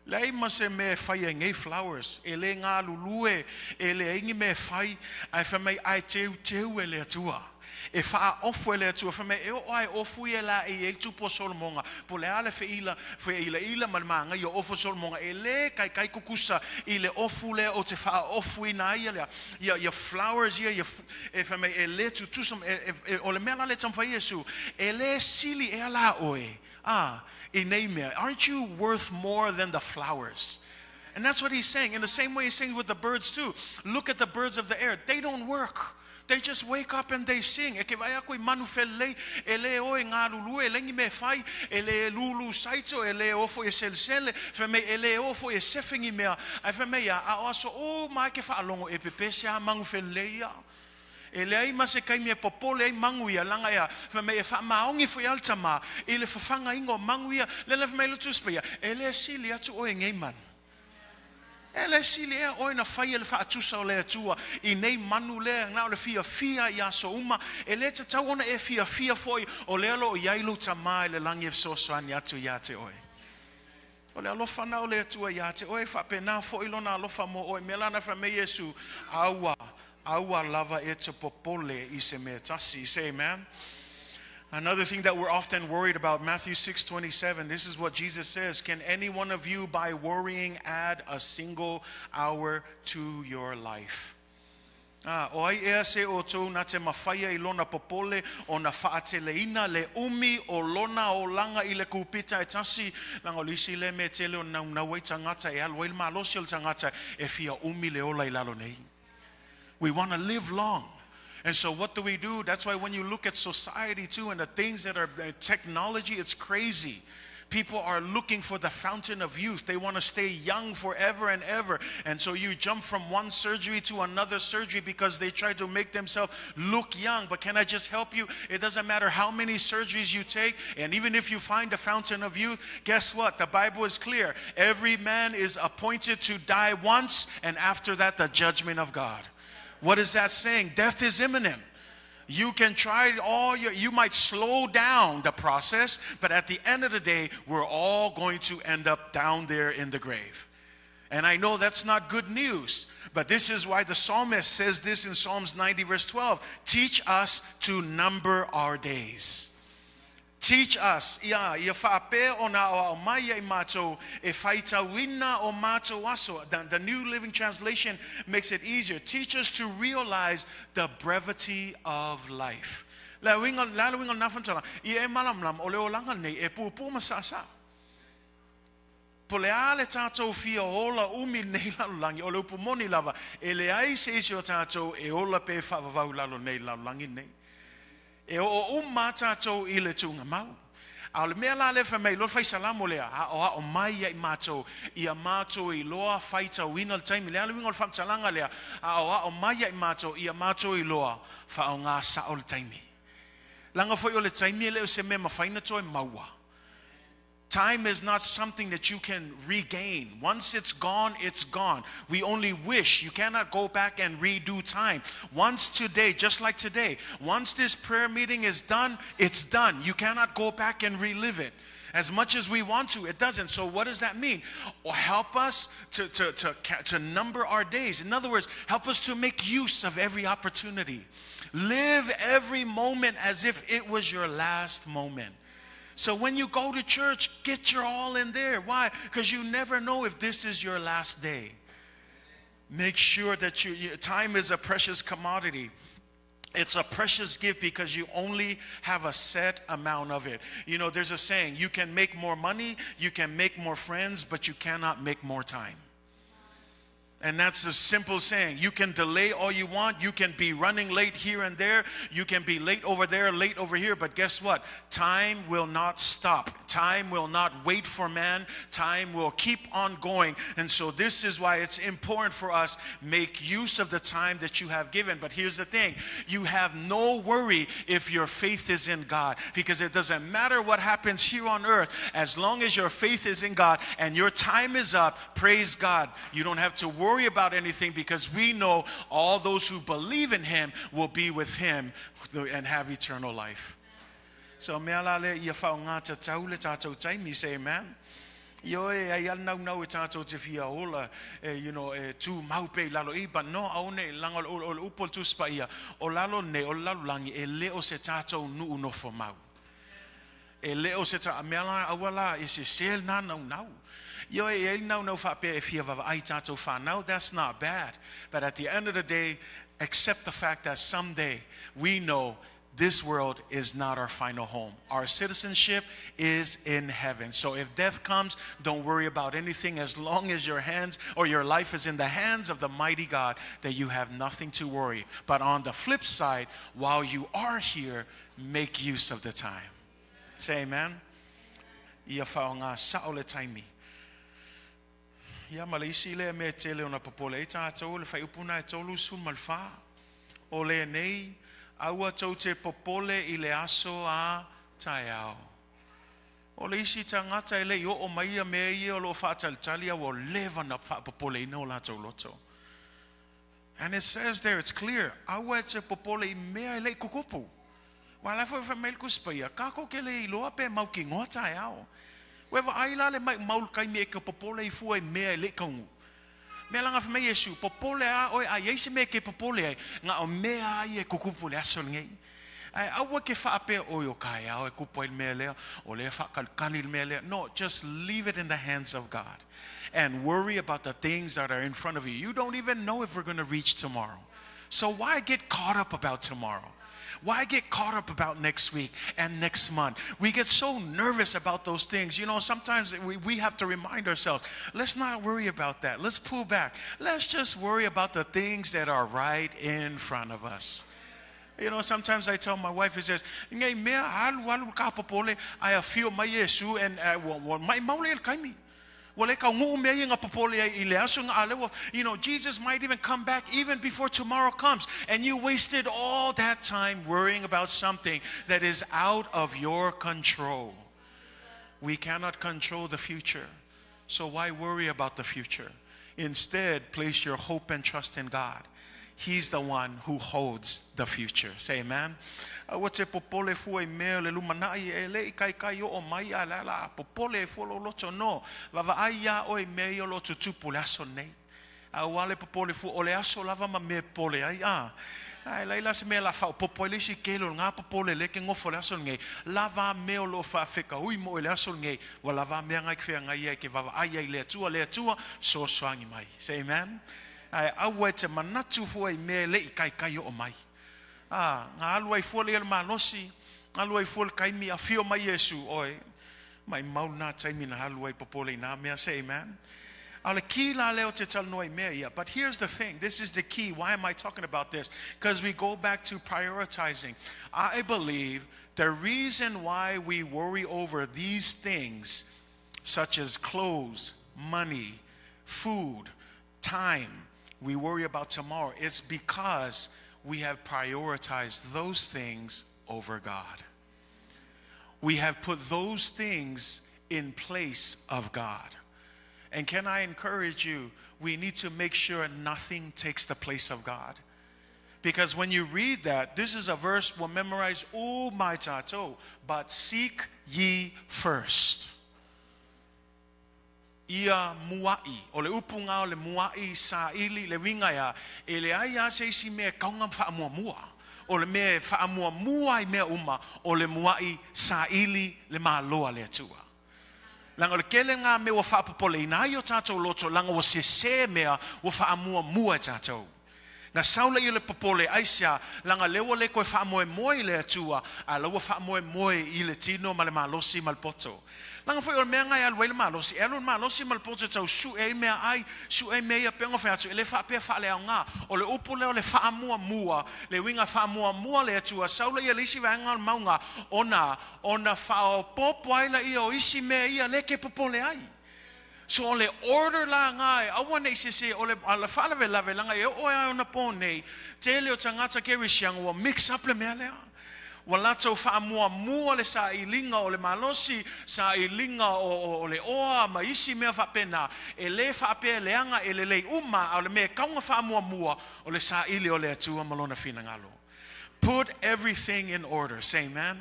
Leai ma se mea e fai ai nei flowers. E le galulue, e leai ni mea e fai, ae fai mai ae teuteu e le Atua. E faaofo e le Atua, fai mai e oo lava e ofu ia laei ai le tupu o Solomoga, po o le a le feila, feilaiila ma le manaia o ofu o Solomoga, e le kaikai kukusa i le ofu lea ou te faaofuina ai ia lea, ia, ia flowers ia, ia, e fai mai e le tutusa, e, e, o le mea la lea e taumafai Iesu, e le sili ea la oe, a, i nei mea. Aren't you worth more than the flowers? And that's what he's saying. In the same way he's saying with the birds too. Look at the birds of the air. They don't work. They just wake up and they sing. E ke vaai aku i manu felelei, e le o e galulue, e leai ni mea e fai, e le lūlū saito, e le o foi e selesele, fai mai e le o foi e sefe ni mea. Ae fai mai a, a o aso uma e ke faalogo e pepese lava manu felelei ia. E leai ma se taimi e popole ai magu ia, leaga e a, fai mai e faamaoni foi lava le tama i le fafagaina o magu ia. Lea la fai mai le Tusi Paia, e le sili atu oe i nei manu. E le sili ea oe na faia le faatusa o le Atua i nei manu lea na o le fiafia i aso uma, e le tatau ona e fiafia foi o lea o lo o i ai lou Tama i le lagi e fesoasoani atu ia te oe. O le alofa na o le Atua iā te oe, faapena foi lona alofa mo oe. Mea la na fai mai Iesu, aua, aua lava e te popole i se mea tasi. Say amen. Another thing that we're often worried about, Matthew 6:27, this is what Jesus says, "Can any one of you by worrying add a single hour to your life?" A, o ai ea se o outou na te mafaia i lona popole ona faateleina le umi o lona olaga i le kupita e tasi, leaga o le isi lea mea tele o naunau ai tagata e alu ai le malosi o le tagata e fia umi le ola i lalo nei. We want to live long. And so what do we do? That's why when you look at society too and the things that are technology, it's crazy. People are looking for the fountain of youth. They want to stay young forever and ever. And so you jump from one surgery to another surgery because they try to make themselves look young. But can I just help you? It doesn't matter how many surgeries you take. And even if you find the fountain of youth, guess what? The Bible is clear. Every man is appointed to die once, and after that, the judgment of God. What is that saying? Death is imminent. You can try all your, you might slow down the process, but at the end of the day, we're all going to end up down there in the grave. And I know that's not good news, but this is why the psalmist says this in Psalms 90, verse 12 Teach us to number our days. Teach us, ia, ia faapea ona aoao mai ia i matou e faitauina o matou aso. The New Living Translation makes it easier. Teach us to realize the brevity of life. Le uiga, le a le uiga o lena faamatalaga? Ia e malamalama, o le olaga lenei e puupuu ma saasaa. Po o le a le tatou fia ola umi i lenei lalolagi, o le upu moni lava, e leai se isi o tatou e ola pe faavavau i lalo nei lalolagi lenei. E oo uma lava tatou i le tuugamau. A o le mea la lea fai mai loa le faisalamo lea, aoao mai ia i matou, ia matou iloa faitauina le taimi. Le a le uiga o le faamatalaga lea, aoao mai ia i matou, ia matou iloa faaaoga sao le taimi. Leaga foi o le taimi e le o se mea mafai ona toe maua. Time is not something that you can regain. Once it's gone, it's gone. We only wish. You cannot go back and redo time. Once today, just like today, once this prayer meeting is done, it's done. You cannot go back and relive it. As much as we want to, it doesn't. So, what does that mean? Well, help us to, to, to, to number our days. In other words, help us to make use of every opportunity. Live every moment as if it was your last moment. So when you go to church, get your all in there. Why? Because you never know if this is your last day. Make sure that you, your time is a precious commodity. It's a precious gift because you only have a set amount of it. You know, there's a saying you can make more money, you can make more friends, but you cannot make more time. And that's a simple saying. You can delay all you want. You can be running late here and there. You can be late over there, late over here. But guess what? Time will not stop. Time will not wait for man. Time will keep on going. And so this is why it's important for us make use of the time that you have given. But here's the thing. You have no worry if your faith is in God, because it doesn't matter what happens here on earth. As long as your faith is in God and your time is up, praise God. You don't have to worry about anything, because we know all those who believe in him will be with him and have eternal life. So mea la le ia whaonga ta tau le tātou taimi, say amen. Io e ai al nau nau e tātou te fia ola, e, you know, e tū maupe i lalo i, but no, au ne, langa o, o, o upo le tuspa ia, o lalo ne, o lalo langi, e le o se tātou nuu nofo mau. E le o se tā, mea la aua la, e se sel nā nau nau. Io e ai nau nau whaapea e fia wawa ai tātou whānau, that's not bad. But at the end of the day, accept the fact that someday we know this world is not our final home. Our citizenship is in heaven. So if death comes, don't worry about anything. As long as your hands or your life is in the hands of the mighty God, that you have nothing to worry. But on the flip side, while you are here, make use of the time. Say amen. Ia whaonga sao le taimi. Ia ma le isi le me tele ona popole i tātou le whai upuna e tolu su malwha. O le nei, aua tau te popole i le aso a taeao. O le isi tangata e le i o mai ia mea ia o lo whaatalitali a o lewa na whaapopole ina o lātou loto. And it says there, it's clear, aua e te popole i mea e le i kukupu. Wa la fo fa mel kuspa ia, ka ko ke le iloa pe mau ki ngoa taeao. Wewa ai la le mai maul kai me ke popole i fua i mea e le kaungu. Mea langa fa mai Yesu, popole a oe a iei se mea ke popole ai, ngā o mea ai e kukupu le aso ngei. Ai aua ke whaape o yo kai au e kupu ai mea lea, o lea whakalikali le mea lea. No, just leave it in the hands of God and worry about the things that are in front of you. You don't even know if we're going to reach tomorrow. So why get caught up about tomorrow? Why get caught up about next week and next month? We get so nervous about those things. You know, sometimes we have to remind ourselves, let's not worry about that. Let's pull back. Let's just worry about the things that are right in front of us. You know, sometimes I tell my wife, he says, Ngai mea alu alu ka popole, ai a fio mai Yesu and mai maule el kaimi. Wa le ka ngu mea ia ngā popole ai i le aso ngā alewa. You know, Jesus might even come back even before tomorrow comes. And you wasted all that time worrying about something that is out of your control. We cannot control the future. So why worry about the future? Instead, place your hope and trust in God. He's the one who holds the future. Say amen. Aua te popole fua i mea le lumanai e le i kai kai o mai a la la popole e fua lo loto no. Vava ai ia o i mea i o loto tupu le aso nei. Aua le popole fua o le aso lava ma me pole ai a. Ai lai la se mea la whao popo e le si kelo ngā popole le ke ngofo le aso nei. Lava mea o lo whaafeka ui mo e le aso nei. Wa lava mea ngai kwhea ngai e ke vava ai ai le atua le atua so soangi mai. Say amen. Ai aua e te manatu fua i mea le i kai kai o mai. Ah, ngā alu ai fua le ele malosi, ngā alu ai fua le kaimi, a fio mai Yesu, oe, mai mau nā taimi na alu ai popole i nā mea, say amen. A le ki la leo te talanoa i mea ia. But here's the thing, this is the key. Why am I talking about this? Because we go back to prioritizing. I believe the reason why we worry over these things, such as clothes, money, food, time, we worry about tomorrow, it's because we have prioritized those things over God. We have put those things in place of God. And can I encourage you, we need to make sure nothing takes the place of God. Because when you read that, this is a verse we'll memorize, oh my tato, but seek ye first. Ia muai, o le upu ngā o le muai sa ili le winga ia, e le ai a se isi mea kaunga whaamua mua. O le mea whaamua mua i mea uma, o le muai sa ili le māloa le atua. Langa o le kele ngā mea ua whaapopole ina ai o tātou loto, langa o se se mea ua whaamua mua e tātou. Na sau laia o le popole, aisea? Leaga lea ua le toe faamoemoe i le Atua, a o la ua faamoemoe i le tino ma le malosi ma le poto. Leaga foi o le mea lena e alu ai le malosi, e alu le malosi ma le poto e tau sue ai meaai, sue ai mea ia pei ona fai atu, e le faapea faaleaoga. O le upu lea o le faamuamua, le uiga faamuamua le Atua, sau laia i le isi vaega o le mauga, ona, ona faaopoopo ai laia o isi mea ia lea e te popole ai. So o le order la na e aua nei sese o le a le faalavelave leaga e oo ai ona po nei tele o tagata kerisiano ua mix up le mea lea. Ua latou faamuamua le sailiga o le malosi, sailiga o le oa ma isi mea faapena. E le faapea e leaga e lelei uma a o le mea e tatau ona faamuamua o le saili o le Atua ma Lona finagalo. Put everything in order. Say amen.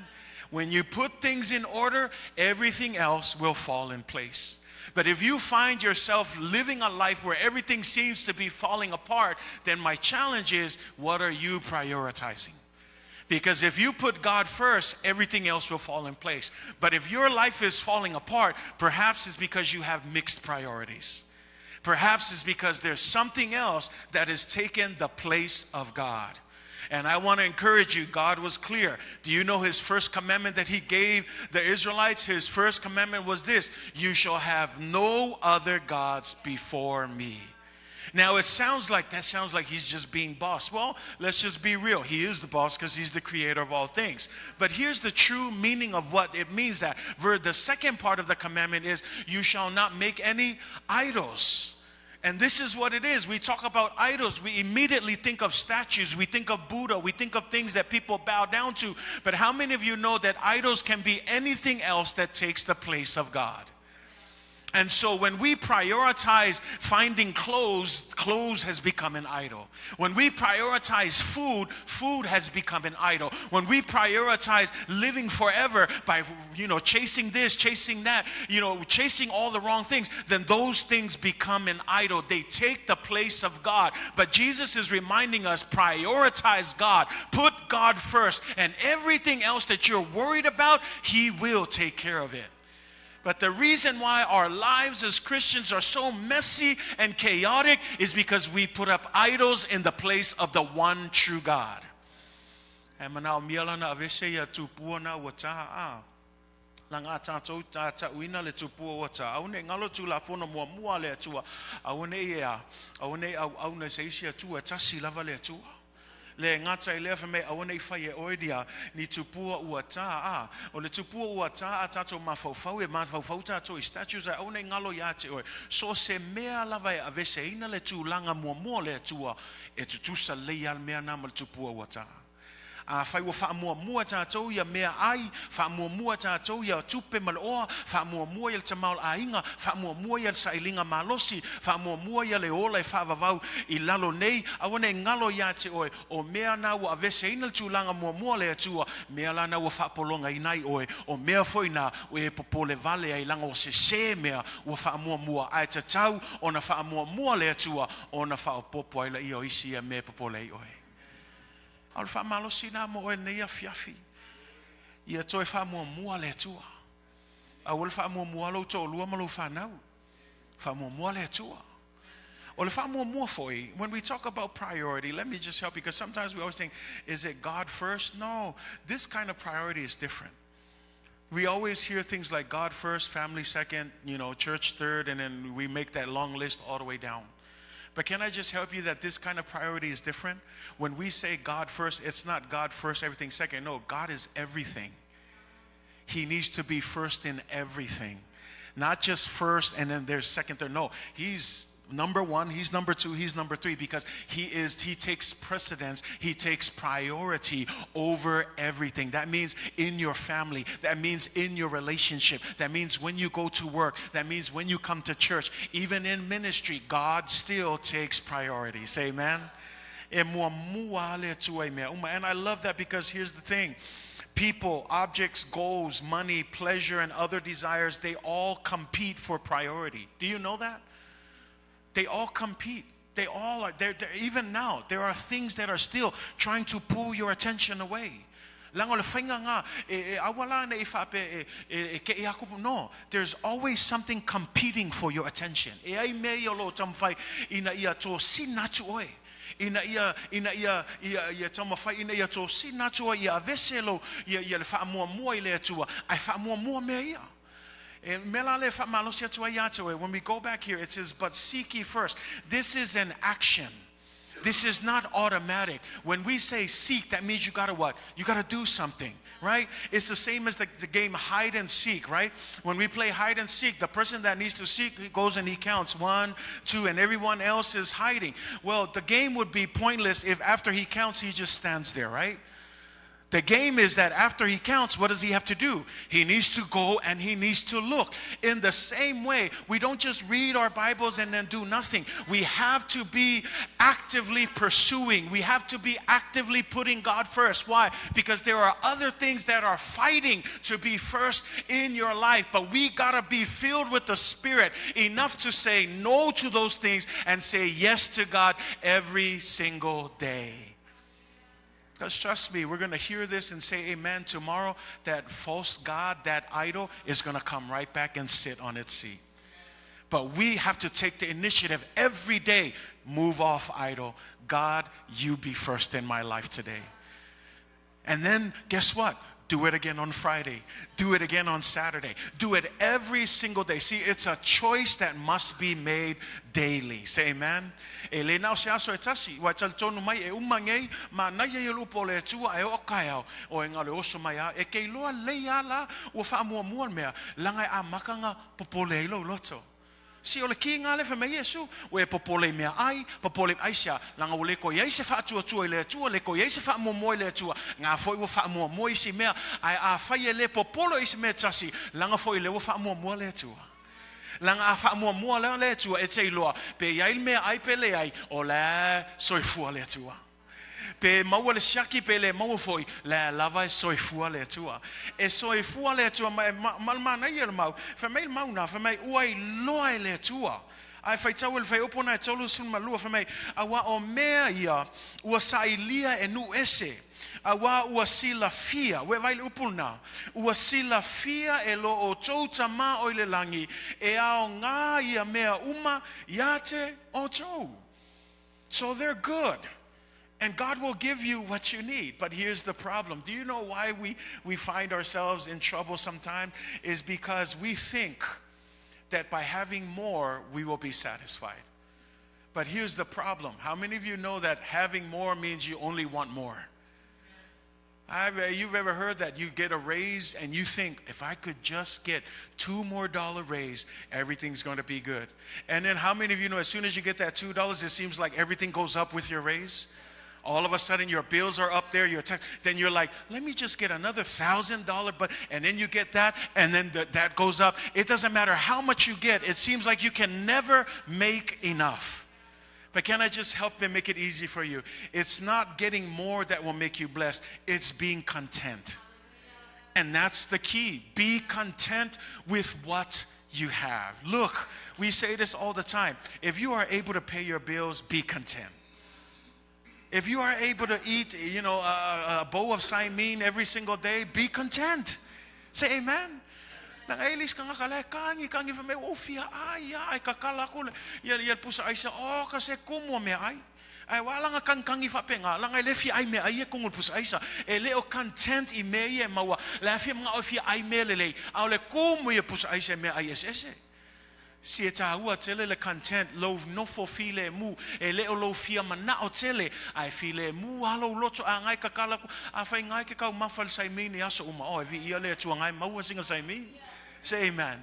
When you put things in order, everything else will fall in place. But if you find yourself living a life where everything seems to be falling apart, then my challenge is, what are you prioritizing? Because if you put God first, everything else will fall in place. But if your life is falling apart, perhaps it's because you have mixed priorities. Perhaps it's because there's something else that has taken the place of God. And I want to encourage you, God was clear. Do you know his first commandment that he gave the Israelites? His first commandment was this: you shall have no other gods before me. Now it sounds like that sounds like he's just being boss. Well, let's just be real. He is the boss because he's the creator of all things. But here's the true meaning of what it means that the second part of the commandment is you shall not make any idols. And this is what it is. We talk about idols. We immediately think of statues. We think of Buddha. We think of things that people bow down to. But how many of you know that idols can be anything else that takes the place of God? And so when we prioritize finding clothes, clothes has become an idol. When we prioritize food, food has become an idol. When we prioritize living forever by, chasing this, chasing that, chasing all the wrong things, then those things become an idol. They take the place of God. But Jesus is reminding us, prioritize God. Put God first. And everything else that you're worried about, He will take care of it. But the reason why our lives as Christians are so messy and chaotic is because we put up idols in the place of the one true God. E manaomia la ona aveese ia tupua na ua tā a. Leaga a tātou tā ta'uina le tupua ua tā. Aua nei galo tulafono muamua a le Atua. Aua nei e a. Aua nei auauna i se isi Atua e tasi lava le Atua. Le gata i lea fai mai aua nei fai e oe ia ni tupua ua tā a. O le tupua ua tā a tātou mafaufau e mafaufau tātou i statues a aua nei galo iā te oe. So se mea lava e aveseina le tulaga muamua o le Atua e tutusa lelei lava le mea na ma le tupua ua tā. Afai ua faamuamua tātou ia meaai, faamuamua tātou ia tupe ma le oa, faamuamua ia le tamaoaiga, faamuamua ia le sailiga malosi, faamuamua ia le ola e faavavau i lalo nei, aua nei galo iā te oe, o mea na ua aveseina le tulaga muamua o le Atua, mea la na ua faapologaina ai oe, o mea foi na ua e popole vale ai leaga ua sesē mea ua faamuamua, ae tatau ona faamuamua le Atua ona faaopoopo ai laia o isi ia mea e popole ai oe. A o le faamalosi lena mo oe lenei afiafi. Ia toe faamuamua le Atua. Aua le faamuamua lou toalua ma lou fanau. Faamuamua le Atua. O le faamuamua foi, when we talk about priority, let me just help you, because sometimes we always think, is it God first? No, this kind of priority is different. We always hear things like God first, family second, church third, and then we make that long list all the way down. But can I just help you that this kind of priority is different? When we say God first, it's not God first, everything second. No, God is everything. He needs to be first in everything. Not just first and then there's second, third. No, He's number one, He's number two, He's number three, because He takes precedence, He takes priority over everything. That means in your family, that means in your relationship, that means when you go to work, that means when you come to church, even in ministry, God still takes priority. Say amen. E muamua le Atua i mea uma. And I love that, because here's the thing. People, objects, goals, money, pleasure, and other desires, they all compete for priority. Do you know that? They all compete. They all are, they're, even now, there are things that are still trying to pull your attention away. Leaga o le faiga lena, e aua la nei faapea e, e, e ke i aku, no, there's always something competing for your attention. E ai mea ia o lo o taumafai ina ia tosina atu oe. Ina ia, ina ia, ia, ia taumafai ina ia tosina atu ai ia aveese lou, ia, ia le faamuamua i le Atua, ae faamuamua mea ia. E mea la lea e faamalosi atu ai ia te oe, when we go back here, it says, but seek ye first. This is an action. This is not automatic. When we say seek, that means you gotta what? You gotta do something, right? It's the same as the game hide and seek, right? When we play hide and seek, the person that needs to seek, he goes and he counts 1, 2, and everyone else is hiding. Well, the game would be pointless if after he counts, he just stands there, right? The game is that after he counts, what does he have to do? He needs to go and he needs to look. In the same way, we don't just read our Bibles and then do nothing. We have to be actively pursuing. We have to be actively putting God first. Why? Because there are other things that are fighting to be first in your life. But we got to be filled with the Spirit enough to say no to those things and say yes to God every single day. Because trust me, we're going to hear this and say amen tomorrow. That false god, that idol, is going to come right back and sit on its seat. But we have to take the initiative every day. Move off idol. God, you be first in my life today. And then guess what? Do it again on Friday. Do it again on Saturday. Do it every single day. See, it's a choice that must be made daily. Say amen. E le na o se aso e tasi, wa talitonu mai e uma ngei, ma nai e lupo le atua e o kai au, o e ngā le oso mai a, e kei loa lei a la, ua wha mua mua mea, langa e a makanga popole ai lo loto. Si o le ki ngā le wha mei Yesu, ua e popole i mea ai, popole ai sia, langa ua le ko iai se wha atua tua i le atua, le ko iai se wha mua mua i le atua, ngā foi ua wha mua mua i si mea, ai a whai e le popolo i si mea tasi, langa foi le ua wha mua mua le atua. Langa a wha mua mua le le atua, e te iloa, pe iai le mea ai pe le ai, o le soifua le atua. Pe maua le siaki pe le maua foi, le lava e soifua le atua. E soifua le atua, ma, ma, ma, ma nei e le mau, wha mei le mau nā, wha mei ua i loa e le atua. Ai whai tau e le whai opo nā e tolu sun malua, wha mei, aua o mea ia, ua sailia e nu ese. Aua ua silafia, ua vai le upu nā, ua silafia e lo o tau tama o i le langi, e ao ngā ia mea uma ia te o tau. So they're good. And God will give you what you need. But here's the problem. Do you know why we find ourselves in trouble sometimes? Is because we think that by having more, we will be satisfied. But here's the problem. How many of you know that having more means you only want more? You've ever heard that you get a raise and you think, if I could just get $2 more dollar raise, everything's going to be good. And then how many of you know as soon as you get that $2, it seems like everything goes up with your raise? All of a sudden, your bills are up there. Then you're like, let me just get another $1,000. But, and then you get that, and then that goes up. It doesn't matter how much you get. It seems like you can never make enough. But can I just help and make it easy for you? It's not getting more that will make you blessed. It's being content. And that's the key. Be content with what you have. Look, we say this all the time. If you are able to pay your bills, be content. If you are able to eat, a bowl of saimin every single day, be content. Say amen. Nanga elis ka nga kala, kangi, kangi fa me, o fia ai, ai, kakala ko le, ia, ia pusa ai sa, o, ka se kumu me ai. Ai, wa langa kang kangi fa penga, langa le fia ai me ai e kongo pusa ai sa, e le o content i me ia maua, le fia mga o fia ai me le lei, au le kumu ia pusa ai se me ai ese ese. Si e tā ua tele le content, lo nofo file mu, e leo lo fia mana o tele, ai file mu alo loto a ngai kakala ku, a whai ngai ke kau mawha le saimini aso uma, o e vi ia le atua ngai maua singa saimini. Say amen.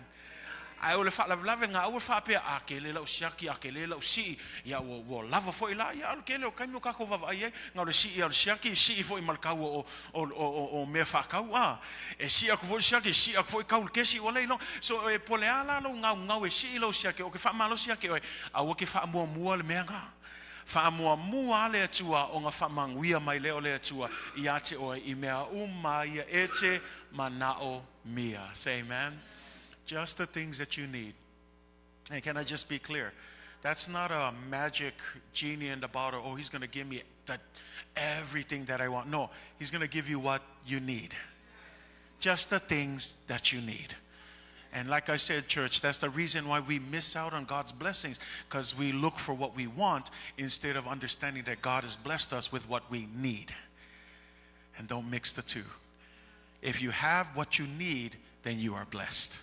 Ai o le wha lave lave ngā ua wha pea, a ke le lau siaki, a ke le lau sii, ia ua, ua lava foi la, ia alu ke le o kaimi o kako wawa ai ai, ngā le sii au le siaki, sii foi ma le kau o mea whakau, a. E sii aku foi siaki, sii aku foi kau le kesi ua lei lo. So e pole ala lo ngau ngau e sii lau siaki, o ke wha malo siaki oe, a ua ke wha mua mua le mea ngā. Wha mua mua le atua o ngā wha manguia mai leo le atua, i a te oe, i mea uma ia e te manao mia. Say amen. Just the things that you need. And can I just be clear? That's not a magic genie in the bottle. Oh, he's going to give me that everything that I want. No, he's going to give you what you need. Just the things that you need. And like I said, church, that's the reason why we miss out on God's blessings, because we look for what we want instead of understanding that God has blessed us with what we need. And don't mix the two. If you have what you need, then you are blessed.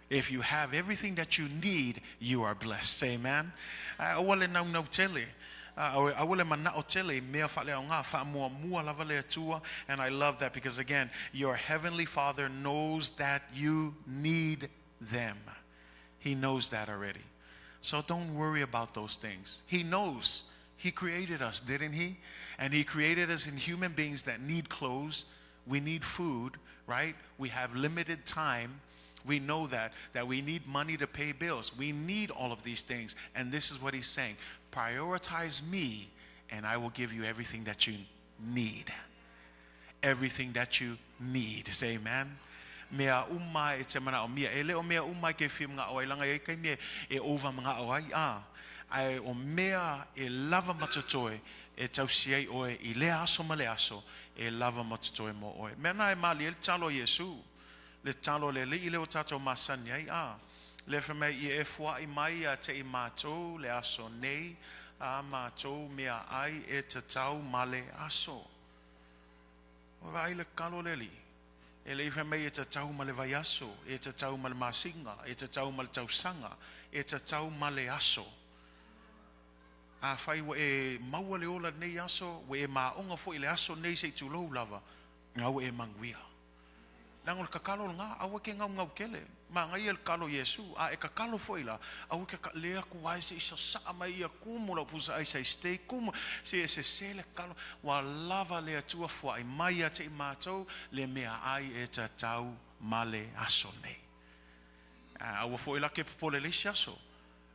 If you have everything that you need, you are blessed. Say amen. Aua le naunau tele. Aua le mana'o tele i mea faaleaoga faamuamua lava le Atua. And I love that because, again, your heavenly Father knows that you need them. He knows that already. So don't worry about those things. He knows. He created us, didn't He? And He created us in human beings that need clothes. We need food, right? We have limited time. We know that we need money to pay bills. We need all of these things. And this is what He's saying. Prioritize me, and I will give you everything that you need. Everything that you need. Say amen. Mea uma e te manaomia. E le o mea uma e ke whia mga o ai langa e kai mea e ova mga o ai. Ai o mea e lava matotoe e tausi ai oe i le aso ma le aso e lava matotoe mo oe. Mea na e mali e le talo Iesu. Le talo le li le o tātou masani ai. Le wha mei i e fuai mai a te i mātou le aso nei a mātou mea ai e te tau ma le aso. O vai le kalo le li. E le iwha mei e te tau ma le vai aso, e te tau ma le masinga, e te tau ma le tausanga, e te tau ma le aso. A whai wa e maua le ola nei aso, wa e maonga fo i le aso nei se i tūlou lava, ngau e manguia. Lango le kakalo ngā, aua ke ngau ngau kele. Ma ngai el kalo Iesu, a e kakalo foi la, aua ke lea ku ai se isa saa mai ia kumu la pusa ai se stay kumu, se se se le kalo, wa lava le atua fua i mai a te i mātou, le mea ai e tatau ma le aso nei. Aua foi la ke popole le isi aso,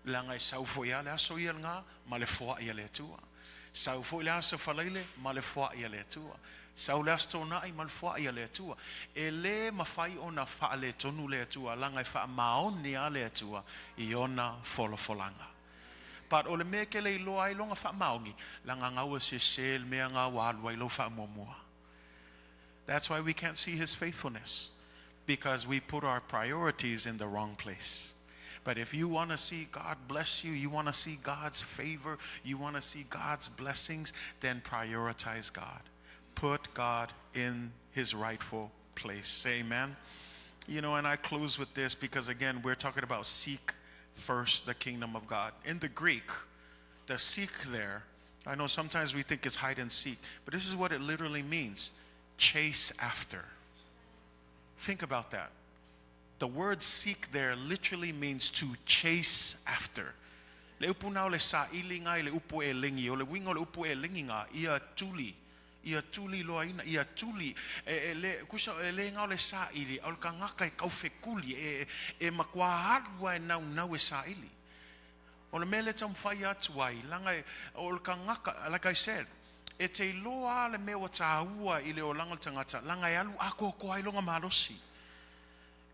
langa e sau foi a le aso ia ngā, ma le fua ia le atua. Sau foi le aso falaile, ma le fua ia le atua. Sau le aso tōnai, ma le fua ia le atua. E le mawhai ona wha le tonu le atua, langa e wha maoni a le atua, i ona folofolanga. But o le mea ke le iloa ai longa wha maongi, langa ngaua se se le mea ngā walu ai lo wha muamua. That's why we can't see His faithfulness, because we put our priorities in the wrong place. But if you want to see God bless you, you want to see God's favor, you want to see God's blessings, then prioritize God. Put God in His rightful place. Say amen. You know, and I close with this because, again, we're talking about seek first the kingdom of God. In the Greek, the seek there, I know sometimes we think it's hide and seek, but this is what it literally means. Chase after. Think about that. The word seek there literally means to chase after. Le upu nao le sa ili ngai le upu e lingi, o le wingo le upu e lingi ngā, ia tuli loa ina, ia tuli, e le, kusa e le ngao le sa ili, au le kangaka e kaufekuli, e makua alua e nau nau e sa ili. O le mele tamwhai atu ai, langa e, o le kangaka, like I said, e te iloa le mea wa tāua i le o langa le tangata, langa e alu ako ko ai longa malosi.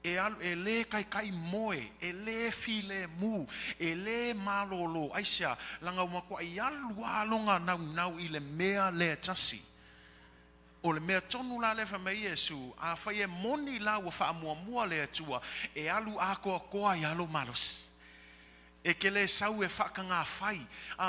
E alu, e le kai kai moe, e le file mu, e le malolo, aisea, langa umakua i alu alonga nau nau i le mea le tasi. O le mea tonu la le whamei Iesu, a whai e moni la ua whaamuamua le atua, e alu akoa koa i alo malosi. E ke le sau e whaakanga whai,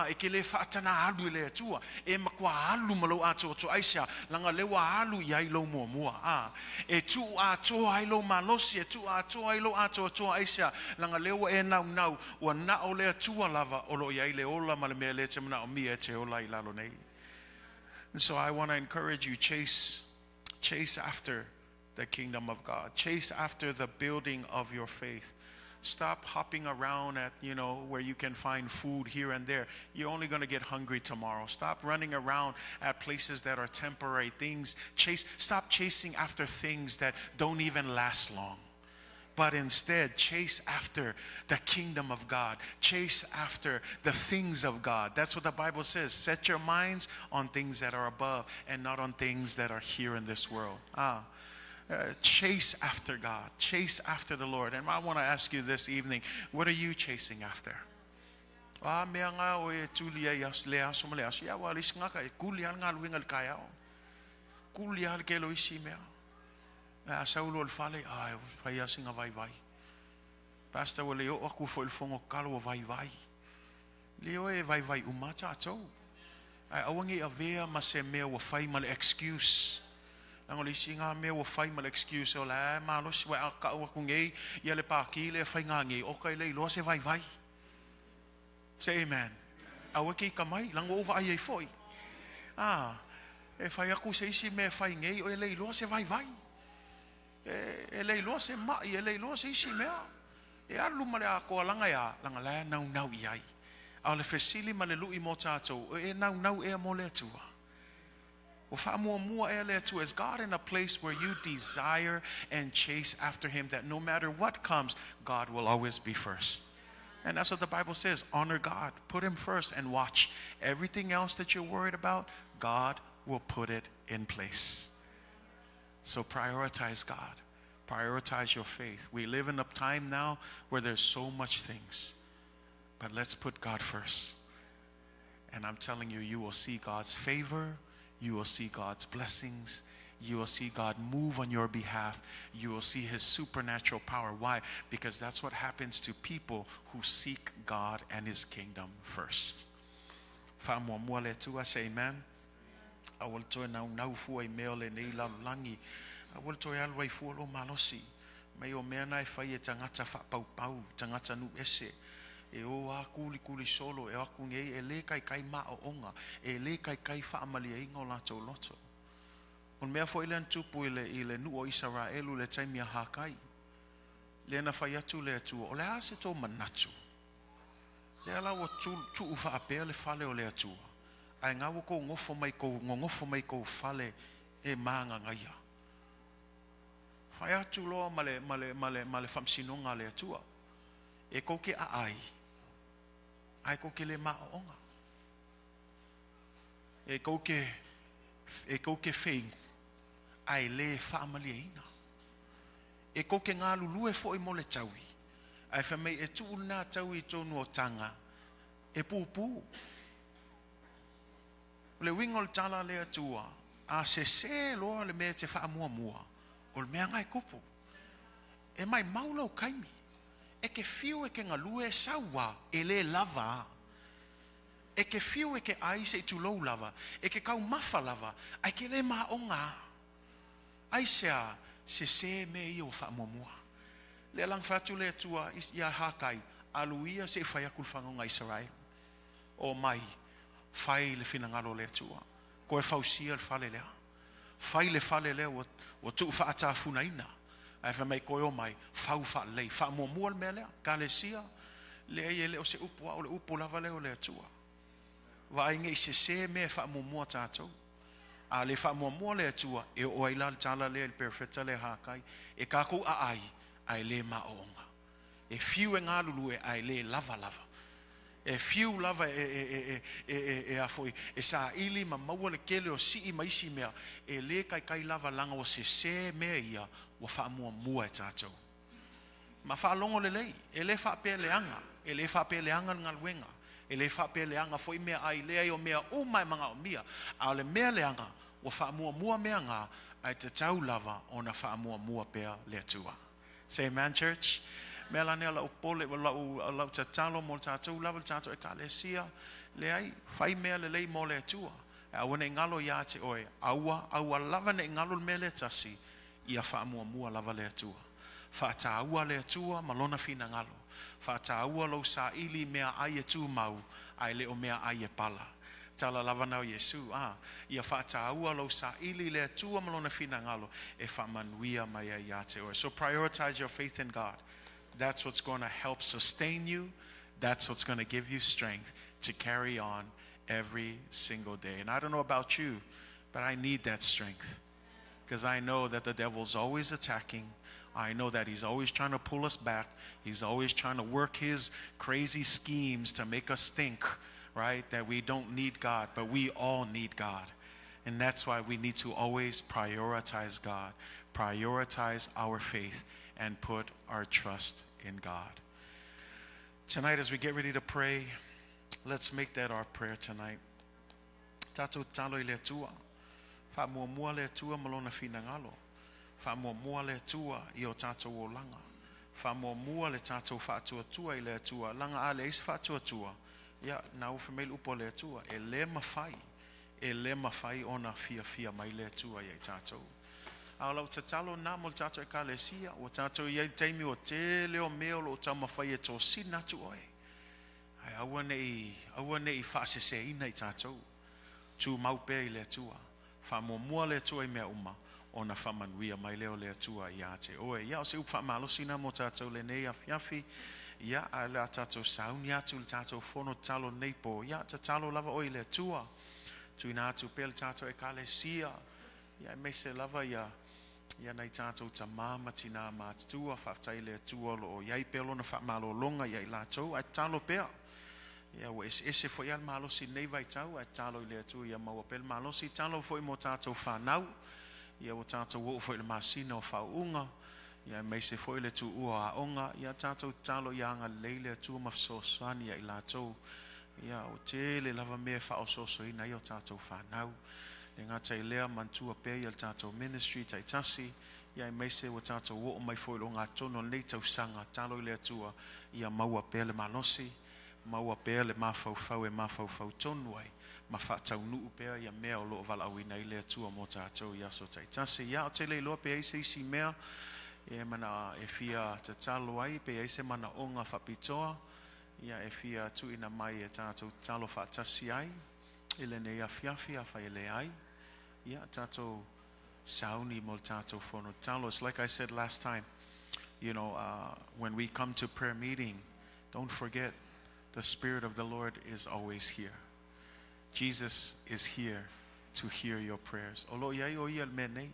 e ke le whaatana alu e le atua, e makua alu malo atoa to aisea, langa lewa alu i ai lo muamua, e tu atoa ai lo malosi, e tu atoa ai lo atoa toa aisea, langa lewa e nau nau, ua nao le atua lava, o lo i ai le ola ma le mea le te mana o mia e te ola i lalo nei. And so I want to encourage you, chase after the kingdom of God. Chase after the building of your faith. Stop hopping around at, you know, where you can find food here and there. You're only going to get hungry tomorrow. Stop running around at places that are temporary things. Stop chasing after things that don't even last long. But instead, chase after the kingdom of God. Chase after the things of God. That's what the Bible says. Set your minds on things that are above and not on things that are here in this world. Chase after God. Chase after the Lord. And I want to ask you this evening, what are you chasing after? Mea ngā o e tuli ai as le aso ma le aso. Ia wa lis ngaka e kuli al ngā luinga le kaiao. Kuli al ke lo isi mea. A sau loa i le fale, ai, ua fai lava sina vaivai. Pastor ua le oo atu foi i le fono tatalo ua vaivai. Le oe e vaivai uma lava tatou. Ae aua ne i avea ma se mea ua fai ma le excuse. Leaga o le isi lena mea ua fai ma le excuse o la e malosi ua tau atu nei ia le pati lea e faiga nei, oka e le iloa se vaivai. Say amen. Aua e te ita mai, leaga ua ou vaai ai foi. A, e fai atu se isi mea e fai nei, e le iloa se vaivai. E le iloa se mai, e le iloa se isi mea. E alu ma le atoa leaga e a? Leaga la e naunau i ai. A o le fesili ma le lui mo tatou, e naunau ea mo le Atua? Ua faamuamua ea le Atua? Is God in a place where you desire and chase after Him that no matter what comes, God will always be first? And that's what the Bible says. Honor God. Put Him first and watch. Everything else that you're worried about, God will put it in place. So prioritize God. Prioritize your faith. We live in a time now where there's so much things. But let's put God first. And I'm telling you, you will see God's favor. You will see God's blessings. You will see God move on your behalf. You will see His supernatural power. Why? Because that's what happens to people who seek God and His kingdom first. Faamuamua le Atua, say amen. Aua le toe naunau fua i mea o lenei lalolagi. Aua le toe alu ai fua lou malosi. Mai o mea na e fai e tagata faapaupau, tagata nuu ese. E o a kulikuli solo, e o atu nei, e le kaikai maoonga, e le kaikai faamalieina o latou loto. O le mea foi lea na tupu i le nuu o Isaraelu i le taimi a Hakai. Lea na fai atu le Atua, o le a se tou manatu? Lea la ua tuu faapea le fale o le Atua, ae ga ua tou nofo mai kou, nonofo mai kou fale e magagaia. Fai atu loa ma le, ma le, ma le, ma le faamasinoga a le Atua. E kou te aai, ae kou te le maoonga. E kou te, e kou te feinu, ae le faamalieina. E kou te galulue foi mo le taui, ae fai mai e tuu lena taui i totonu o taga, e pupu. O le uiga o le tala a le Atua, a sesē loa le mea e te faamuamua, o le mea lena e tupu. E maimau lou taimi. E te fiu e te galue e sau a, e le lava a. E te fiu e te ai se i tulou lava, e te taumafa lava, ae te le maoga a. Aisea? Sesē mea ia ua faamuamua. Lea la na fai atu le Atua iā Hakai, Alu ia se i fai atu le fagauga a Isaraelu. Omai, fai le finagalo o le Atua. Toe fausia le fale lea. Fai le fale lea ua, ua tuufaatafunaina. Ae fai mai toe omai, fau faalelei. Faamuamua le mea lea. Kalesia, leai e le o se upu a o le upu lava lea o le Atua. Vaai ne i sesē mea e faamuamua tatou. A le faamuamua le Atua, e oo ai la le tala lea i le perofeta lea Hakai, e tatou aai, ae le maoonga. E fiu e galulue ae le lava lava. E fiu lava e, e, e, e, e, e, a foi, e saili ma maua le tele o sii ma isi mea, e le kaikai lava leaga ua sesē mea ia ua faamuamua e tatou. Ma faalogo lelei, e le faapea leaga, e le faapea leaga le galuega, e le faapea leaga foi meaai, leai o mea uma e manaomia, a o le mea leaga, ua faamuamua mea na, ae tatau lava ona faamuamua pea le Atua. Say amen, church. Mea la nei o lau popole, o lau, lau tatalo mo le tatou lava, le tatou Ekalesia, leai, fai mea lelei mo le Atua. E aua ne i galo ia te oe, aua, aua lava ne i galo le mea lea e tasi, ia faamuamua lava le Atua. Faataua le Atua ma Lona finagalo. Faataua lou saili i meaai e tumau, ae le o meaai e pala. Tala lava na o Iesu, a, ia faataua lou saili i le Atua ma Lona finagalo e faamanuia mai ai ia te oe. So prioritize your faith in God. That's what's going to help sustain you. That's what's going to give you strength to carry on every single day. And I don't know about you, but I need that strength because I know that the devil's always attacking. I know that he's always trying to pull us back. He's always trying to work his crazy schemes to make us think, right, that we don't need God, but we all need God. And that's why we need to always prioritize God, prioritize our faith, and put our trust in God. Tonight, as we get ready to pray, let's make that our prayer tonight. Tatou tatalo i le Atua. Faamuamua le Atua ma Lona finagalo. Faamuamua le Atua i o tatou olaga. Faamuamua le tatou faatuatua i le Atua. Laga a leai se faatuatua, ia na ua fai mai le upu a le Atua, e le mafai ona fiafia mai le Atua ia i tatou. A o lau tatalo lena mo le tatou ekalesia, ua tatou i ai i le taimi ua tele o mea o lo o taumafai e tosina atu oe. Ae aua nei faaseseina i tatou. Tumau pea i le Atua. Faamuamua le Atua i mea uma, ona faamanuia mai lea o le Atua ia te oe. Ia o se upu faamalosi na mo tatou lenei afiafi. Ia ae le a tatou sauni atu le tatou fono tatalo nei po. Ia tatalo lava oe i le Atua. Tuuina atu pea le tatou ekalesia. Ia aemaise lava ia nai tatou tamā ma tinā matutua. Faafetai i le Atua o lo o i ai pea lona faamalologa ia i latou, ae tatalo pea. Ia ua eseese foi lava le malosi i lenei vaitau, ae tatalo i le Atua ia maua pea le malosi. Tatalo foi mo tatou fanau. Ia ua tatou oo foi i le masina o faauuga. Ia aemaise foi le tuua o aoga. Ia tatou tatalo ia agalelei le Atua ma fesoasoani ia i latou. Ia ua tele lava mea e faaosoosoina ai o tatou fanau. Le gata i lea manatua pea ia le tatou ministry taitasi. Ia aemaise ua tatou oo mai foi i le ogatotonu o lenei tausaga. Tatalo i le Atua ia maua pea le malosi, maua pea le mafaufau e mafaufau tonu ai, ma faataunuu pea ia mea o lo o valaauina ai le Atua mo tatou i aso taitasi. Ia ou te le iloa pe i ai se isi mea e mana e fia tatalo ai, pe i ai se manaoga faapitoa, ia e fia tuuina mai e tatou tatalo faatasi ai i lenei afiafi. Afai e leai, ia tatou sauni mo le tatou fono tatalo. It's like I said last time, when we come to prayer meeting, don't forget the Spirit of the Lord is always here. Jesus is here to hear your prayers. O lo o i ai o ia i le mea nei.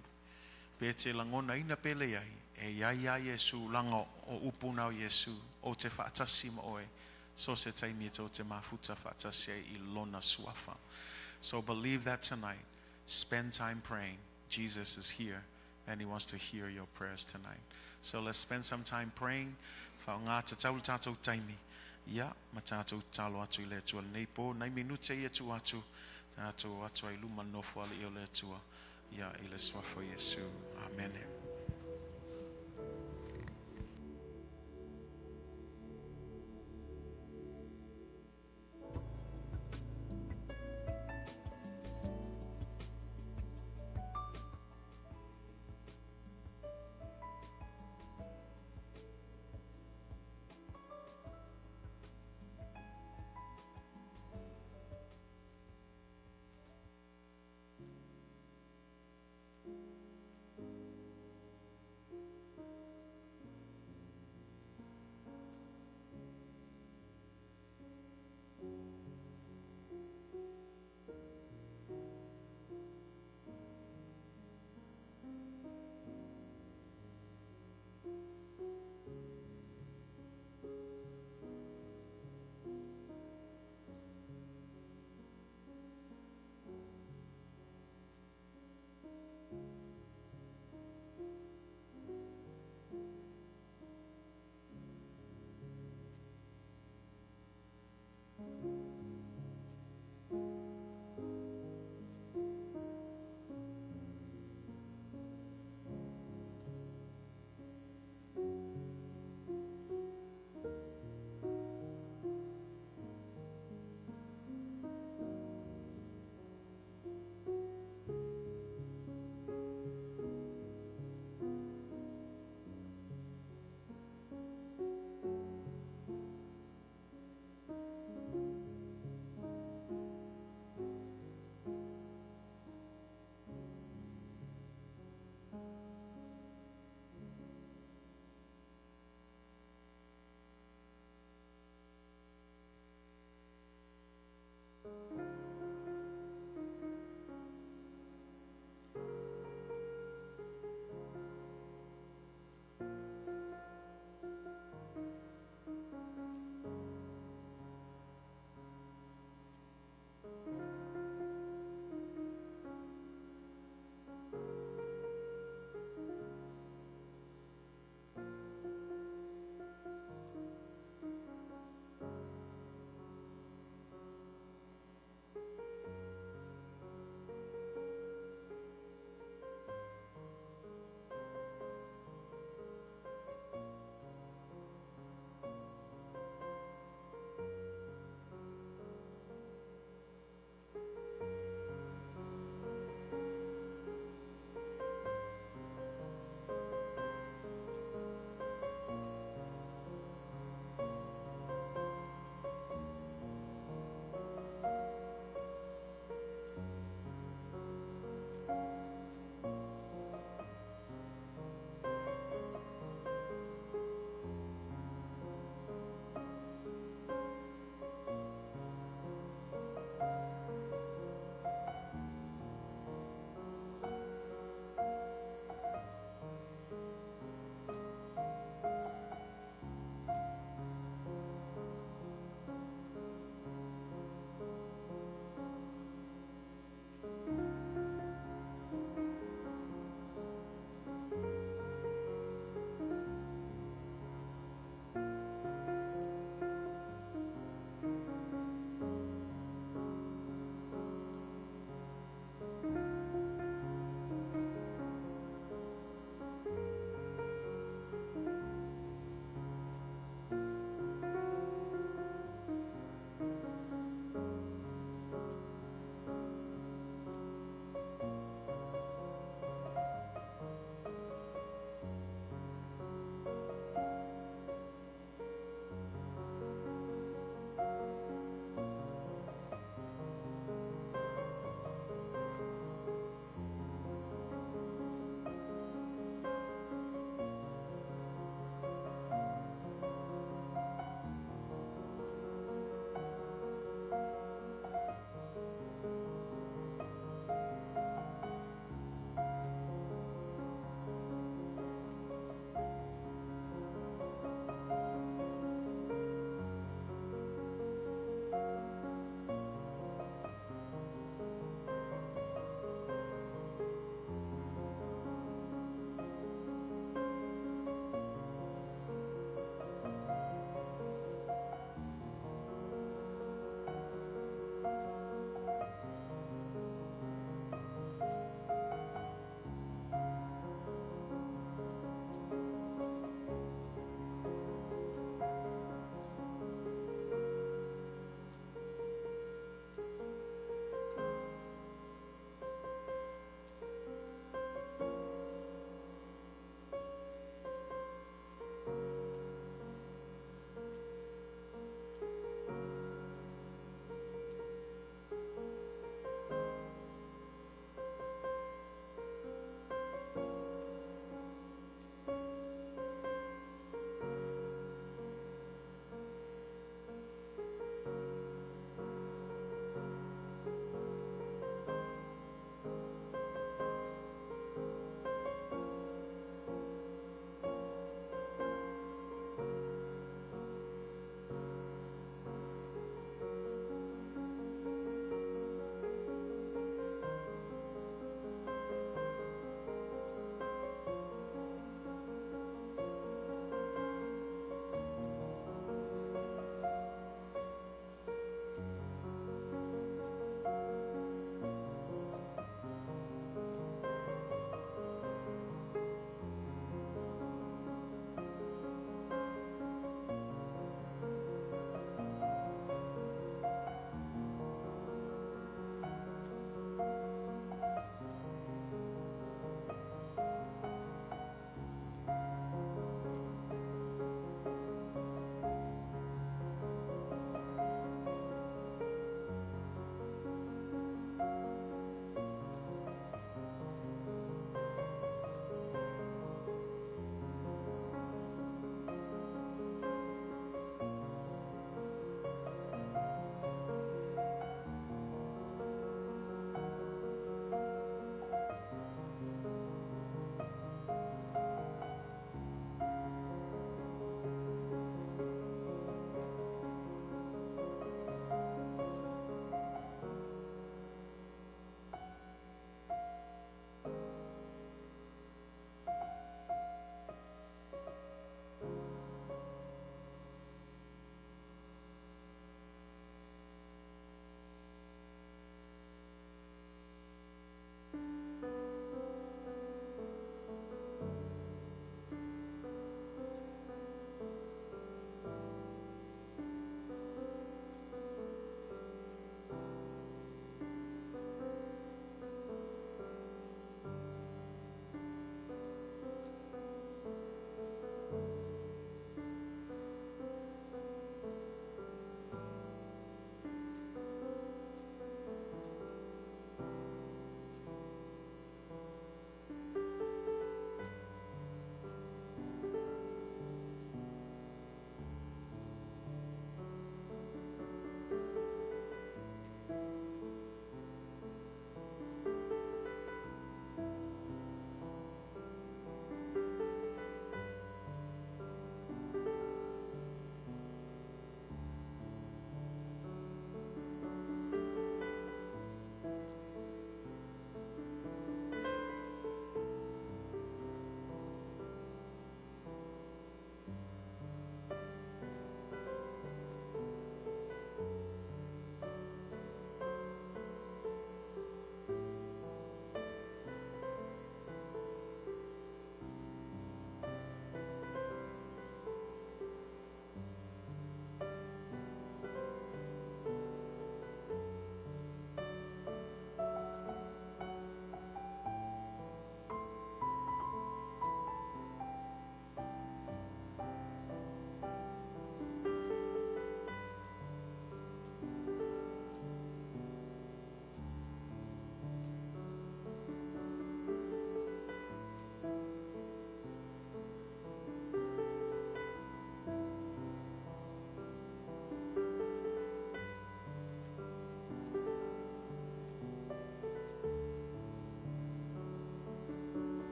Pe te lagonaina pe leai, e i ai a Iesu laga o upu na o Iesu, ou te faatasi ma oe, so se taimi e tou te mafuta faatasi ai i lona suafa. So believe that tonight. Spend time praying. Jesus is here and he wants to hear your prayers tonight. So let's spend some time praying. Faaaoga tatau le tatou taimi. Ia, ma tatou tatalo atu i le Atua lenei po. Nai minute ia tuu atu. Tatou atu ai luma nofo alii o le Atua. Ia, i le suafa o Iesu. Amene.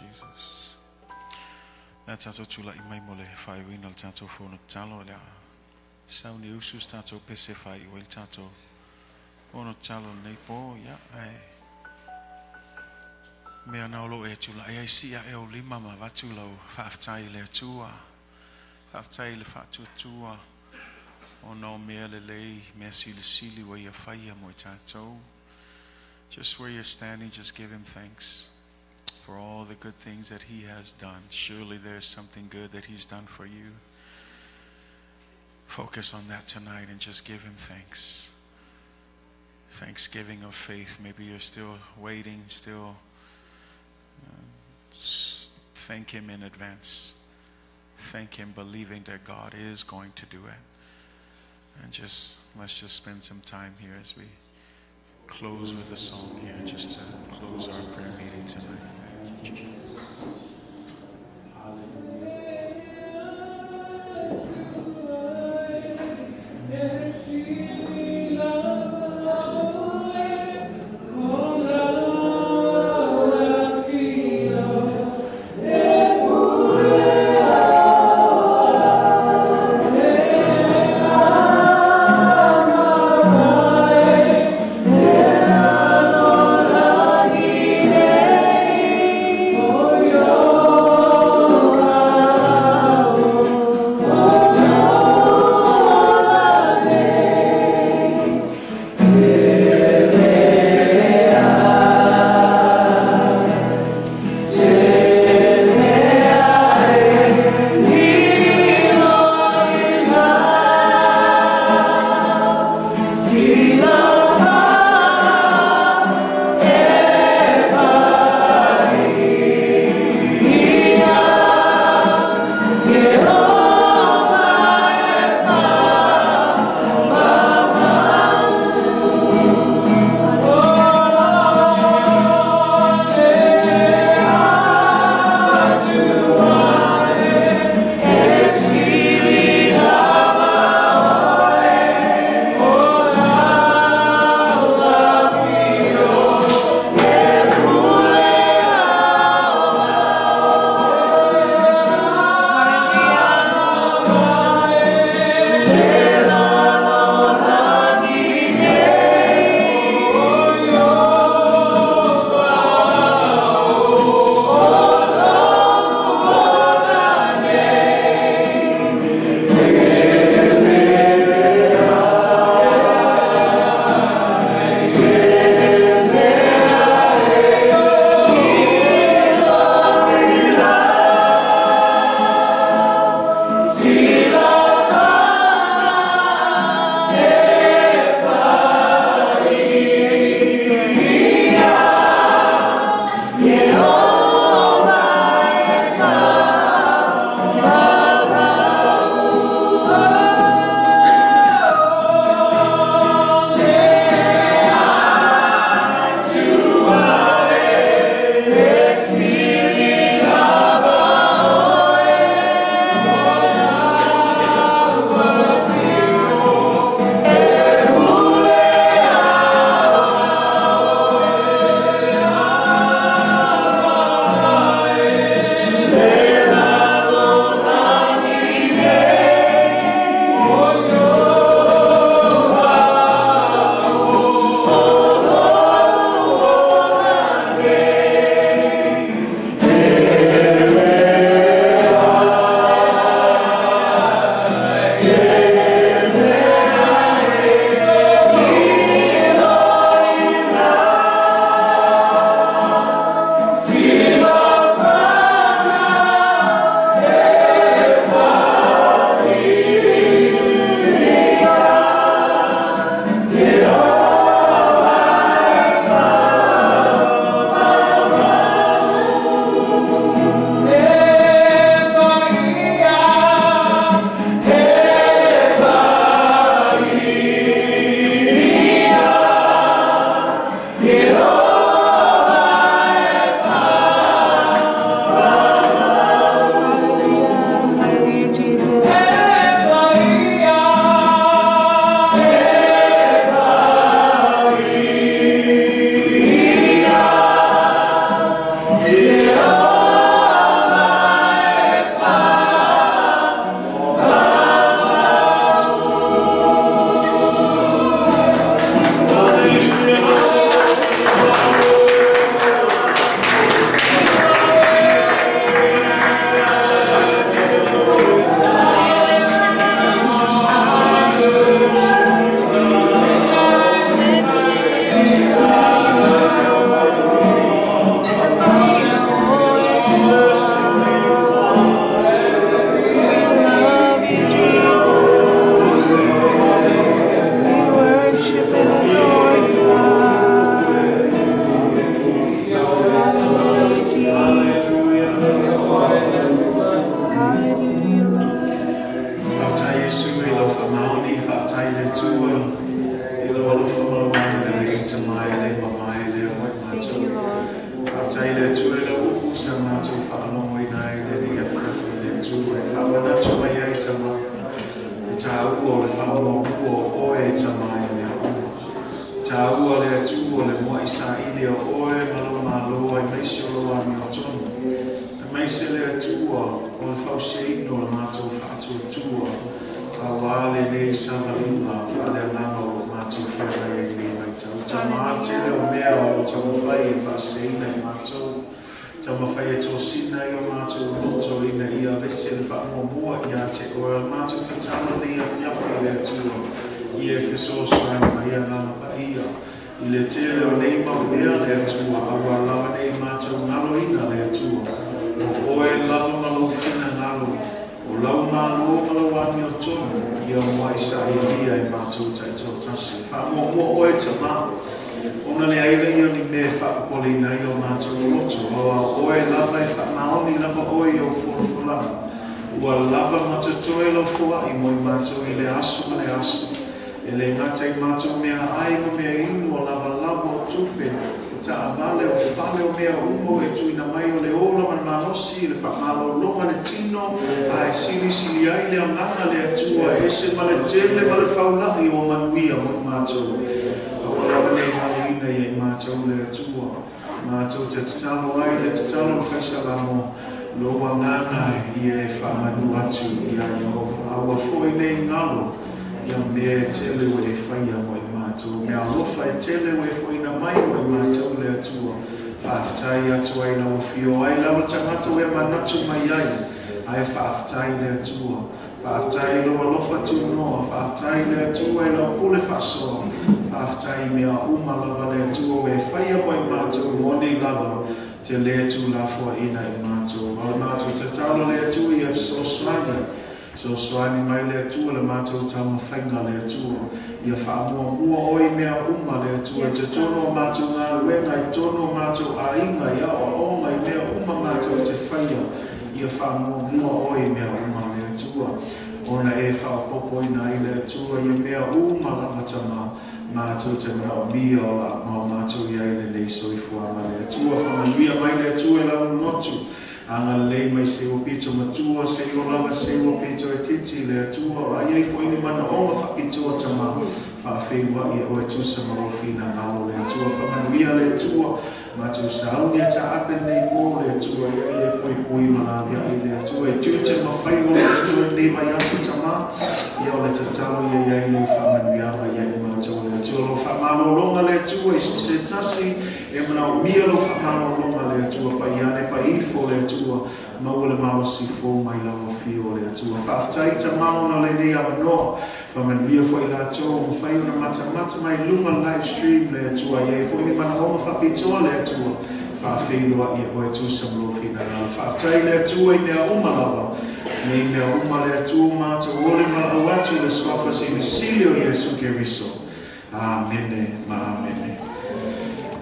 Jesus. Le a tatou tula'i mai mo le faaiuina o le tatou fono tatalo. O le a sauni e usu se tatou pese e faaiu ai le tatou fono tatalo i lenei po. Ia, ae mea na o lo o e tula'i ai, sii ae ou lima ma avatu lau faafetai i le Atua. Faafetai i le faatuatua ona o mea lelei, mea silisili ua ia faia mo i tatou. Just where you're standing, just give him thanks for all the good things that he has done. Surely there's something good that he's done for you. Focus on that tonight and just give him thanks. Thanksgiving of faith. Maybe you're still waiting, still thank him in advance. Thank him believing that God is going to do it. And just let's just spend some time here as we close with a song here, just to close our prayer meeting tonight. Thank you, Jesus. Hallelujah. Faafetai Tama e le mamae lea mo i matou. Faafetai i le Atua i lau upu sa matou faalogoina ai i lenei afiafi i le Atua e faamanatu mai ai Tama le taua o le faamuamua o oe e Tama i mea uma. Taua le Atua o le muai saili o oe ma lou Malo aemaise o lou amiotonu. Aemaise le Atua o le fausiaina o le matou faatuatua auā lenei savaliga faaleagaga o lo o matou feagai ai i lenei vaitau. Tama, tele o mea o lo o taumafai e faaseseina i matou, taumafai e tosina ai o matou loto ina ia vese le faamuamua ia te Oe. O le matou tatalo lenei afiafi i le Atua, ia e fesoasoani mai Agaga Paia I le tele o nei mau mea le Atua, a ua lava nei matou galoina le Atua, o Oe lava ma lou finagalo, o lau Malo ma lau amiotonu, ia muai sailia e matou taitoatasi. Faamuamua Oe, Tama, ona leai laia o ni mea e faapopoleina ai o matou loto, aua o Oe lava e faamaoni lava Oe i ou folafolaga. Ua lava ma totoe lau foai mo i matou i lea aso ma lea aso. E le gata i matou meaai ma mea inu, o lavalava, o tupe, o taavale, o fale, o mea uma ua e tuuina mai, o le ola ma le malosi, le faamalologa, le tino, a e silisili ai le agaga, le Atua, e ese ma le tele ma le faulai ua manuia mo i matou. A ua lava nei galoina ia i matou le Atua. Matou te tatalo ai le tatalo o le Faisalamo, Lou agaga ia e faamanu atu iā Iehofa, a ua foi nei galo ia mea e tele ua e faia mo i matou, mea alofa e tele ua e foina mai mo i matou le Atua. Faafetai atu ai lau afio ai lava tagata ua e manatu mai ai, ae faafetai le Atua. Faafetai i lou alofa tunoa, faafetai i le Atua i lau pule faasoa, faafetai i mea uma lava le Atua ua e faia mo i matou moni lava te le tuulafoaiina i matou. A o le matou tatalo le Atua ia fesoasoani, fesoasoani mai le Atua le matou taumafaiga le Atua, ia faamuamua oe i mea uma le Atua i totonu o matou galuega, i totonu o matou aiga, i aoaoga, i mea uma matou te faia. Ia faamuamua oe i mea uma a le Atua, ona e faaopoopoina ai le Atua ia mea uma lava tama matou te manaomia o la ma o matou i ai lenei soifuaga le Atua. Faamanuia mai le Atua i lau lotu, agalelei mai se ua pito matua, se ua lava se ua pito itiiti le Atua, o a i ai foi ni manaoga faapitoa tama, faafeiloai e oe tusa ma lou finagalo le Atua. Faamanuia le Atua. Matou sauni e taape lenei po le Atua ia ia e puipui ma laveai le Atua e tiute ma faiva o lo totoe lenei vaiaso tama ia o le tatalo ia iai lou faamanuiaga ia i matou le Atua lou faamalologa le Atua i so o se tasi e manaomia lou faamalologa le Atua pai ane pai ifo le Atua maua le malosi fou mai lau afio le Atua faafetai tama ona o lenei avanoa Faamanuia foi latou ua mafai ona matamata mai luga live stream le Atua i ai foi ni manaoga faapitoa le Atua faafeiloai e oe tusa ma lou finagalo. Faafetai le Atua i mea uma lava nei mea uma le Atua ua matou ole valaau atu i le Suafa Silisili o Iesu Keriso. Amene ma Amene.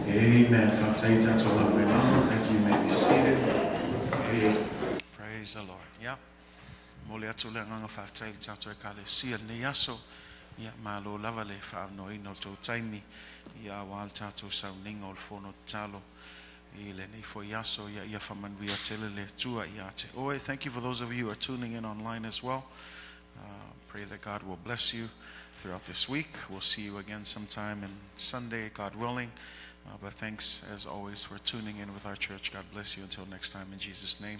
Amen. Faafetai i tatou lava mai lalo. Thank you. You may be seated. Okay. Praise the Lord. Yeah. Momoli atu le agaga faafetai i le tatou Ekalesia i lenei aso. Ia, malo lava le faaavanoaina o le tou taimi, ia, aua le tatou sauniga o le fono tatalo i lenei foi aso. Ia, ia faamanuia tele le Atua ia te oe. Thank you for those of you who are tuning in online as well. Pray that God will bless you throughout this week. We'll see you again sometime in Sunday, God willing. But thanks as always for tuning in with our church. God bless you until next time in Jesus' name.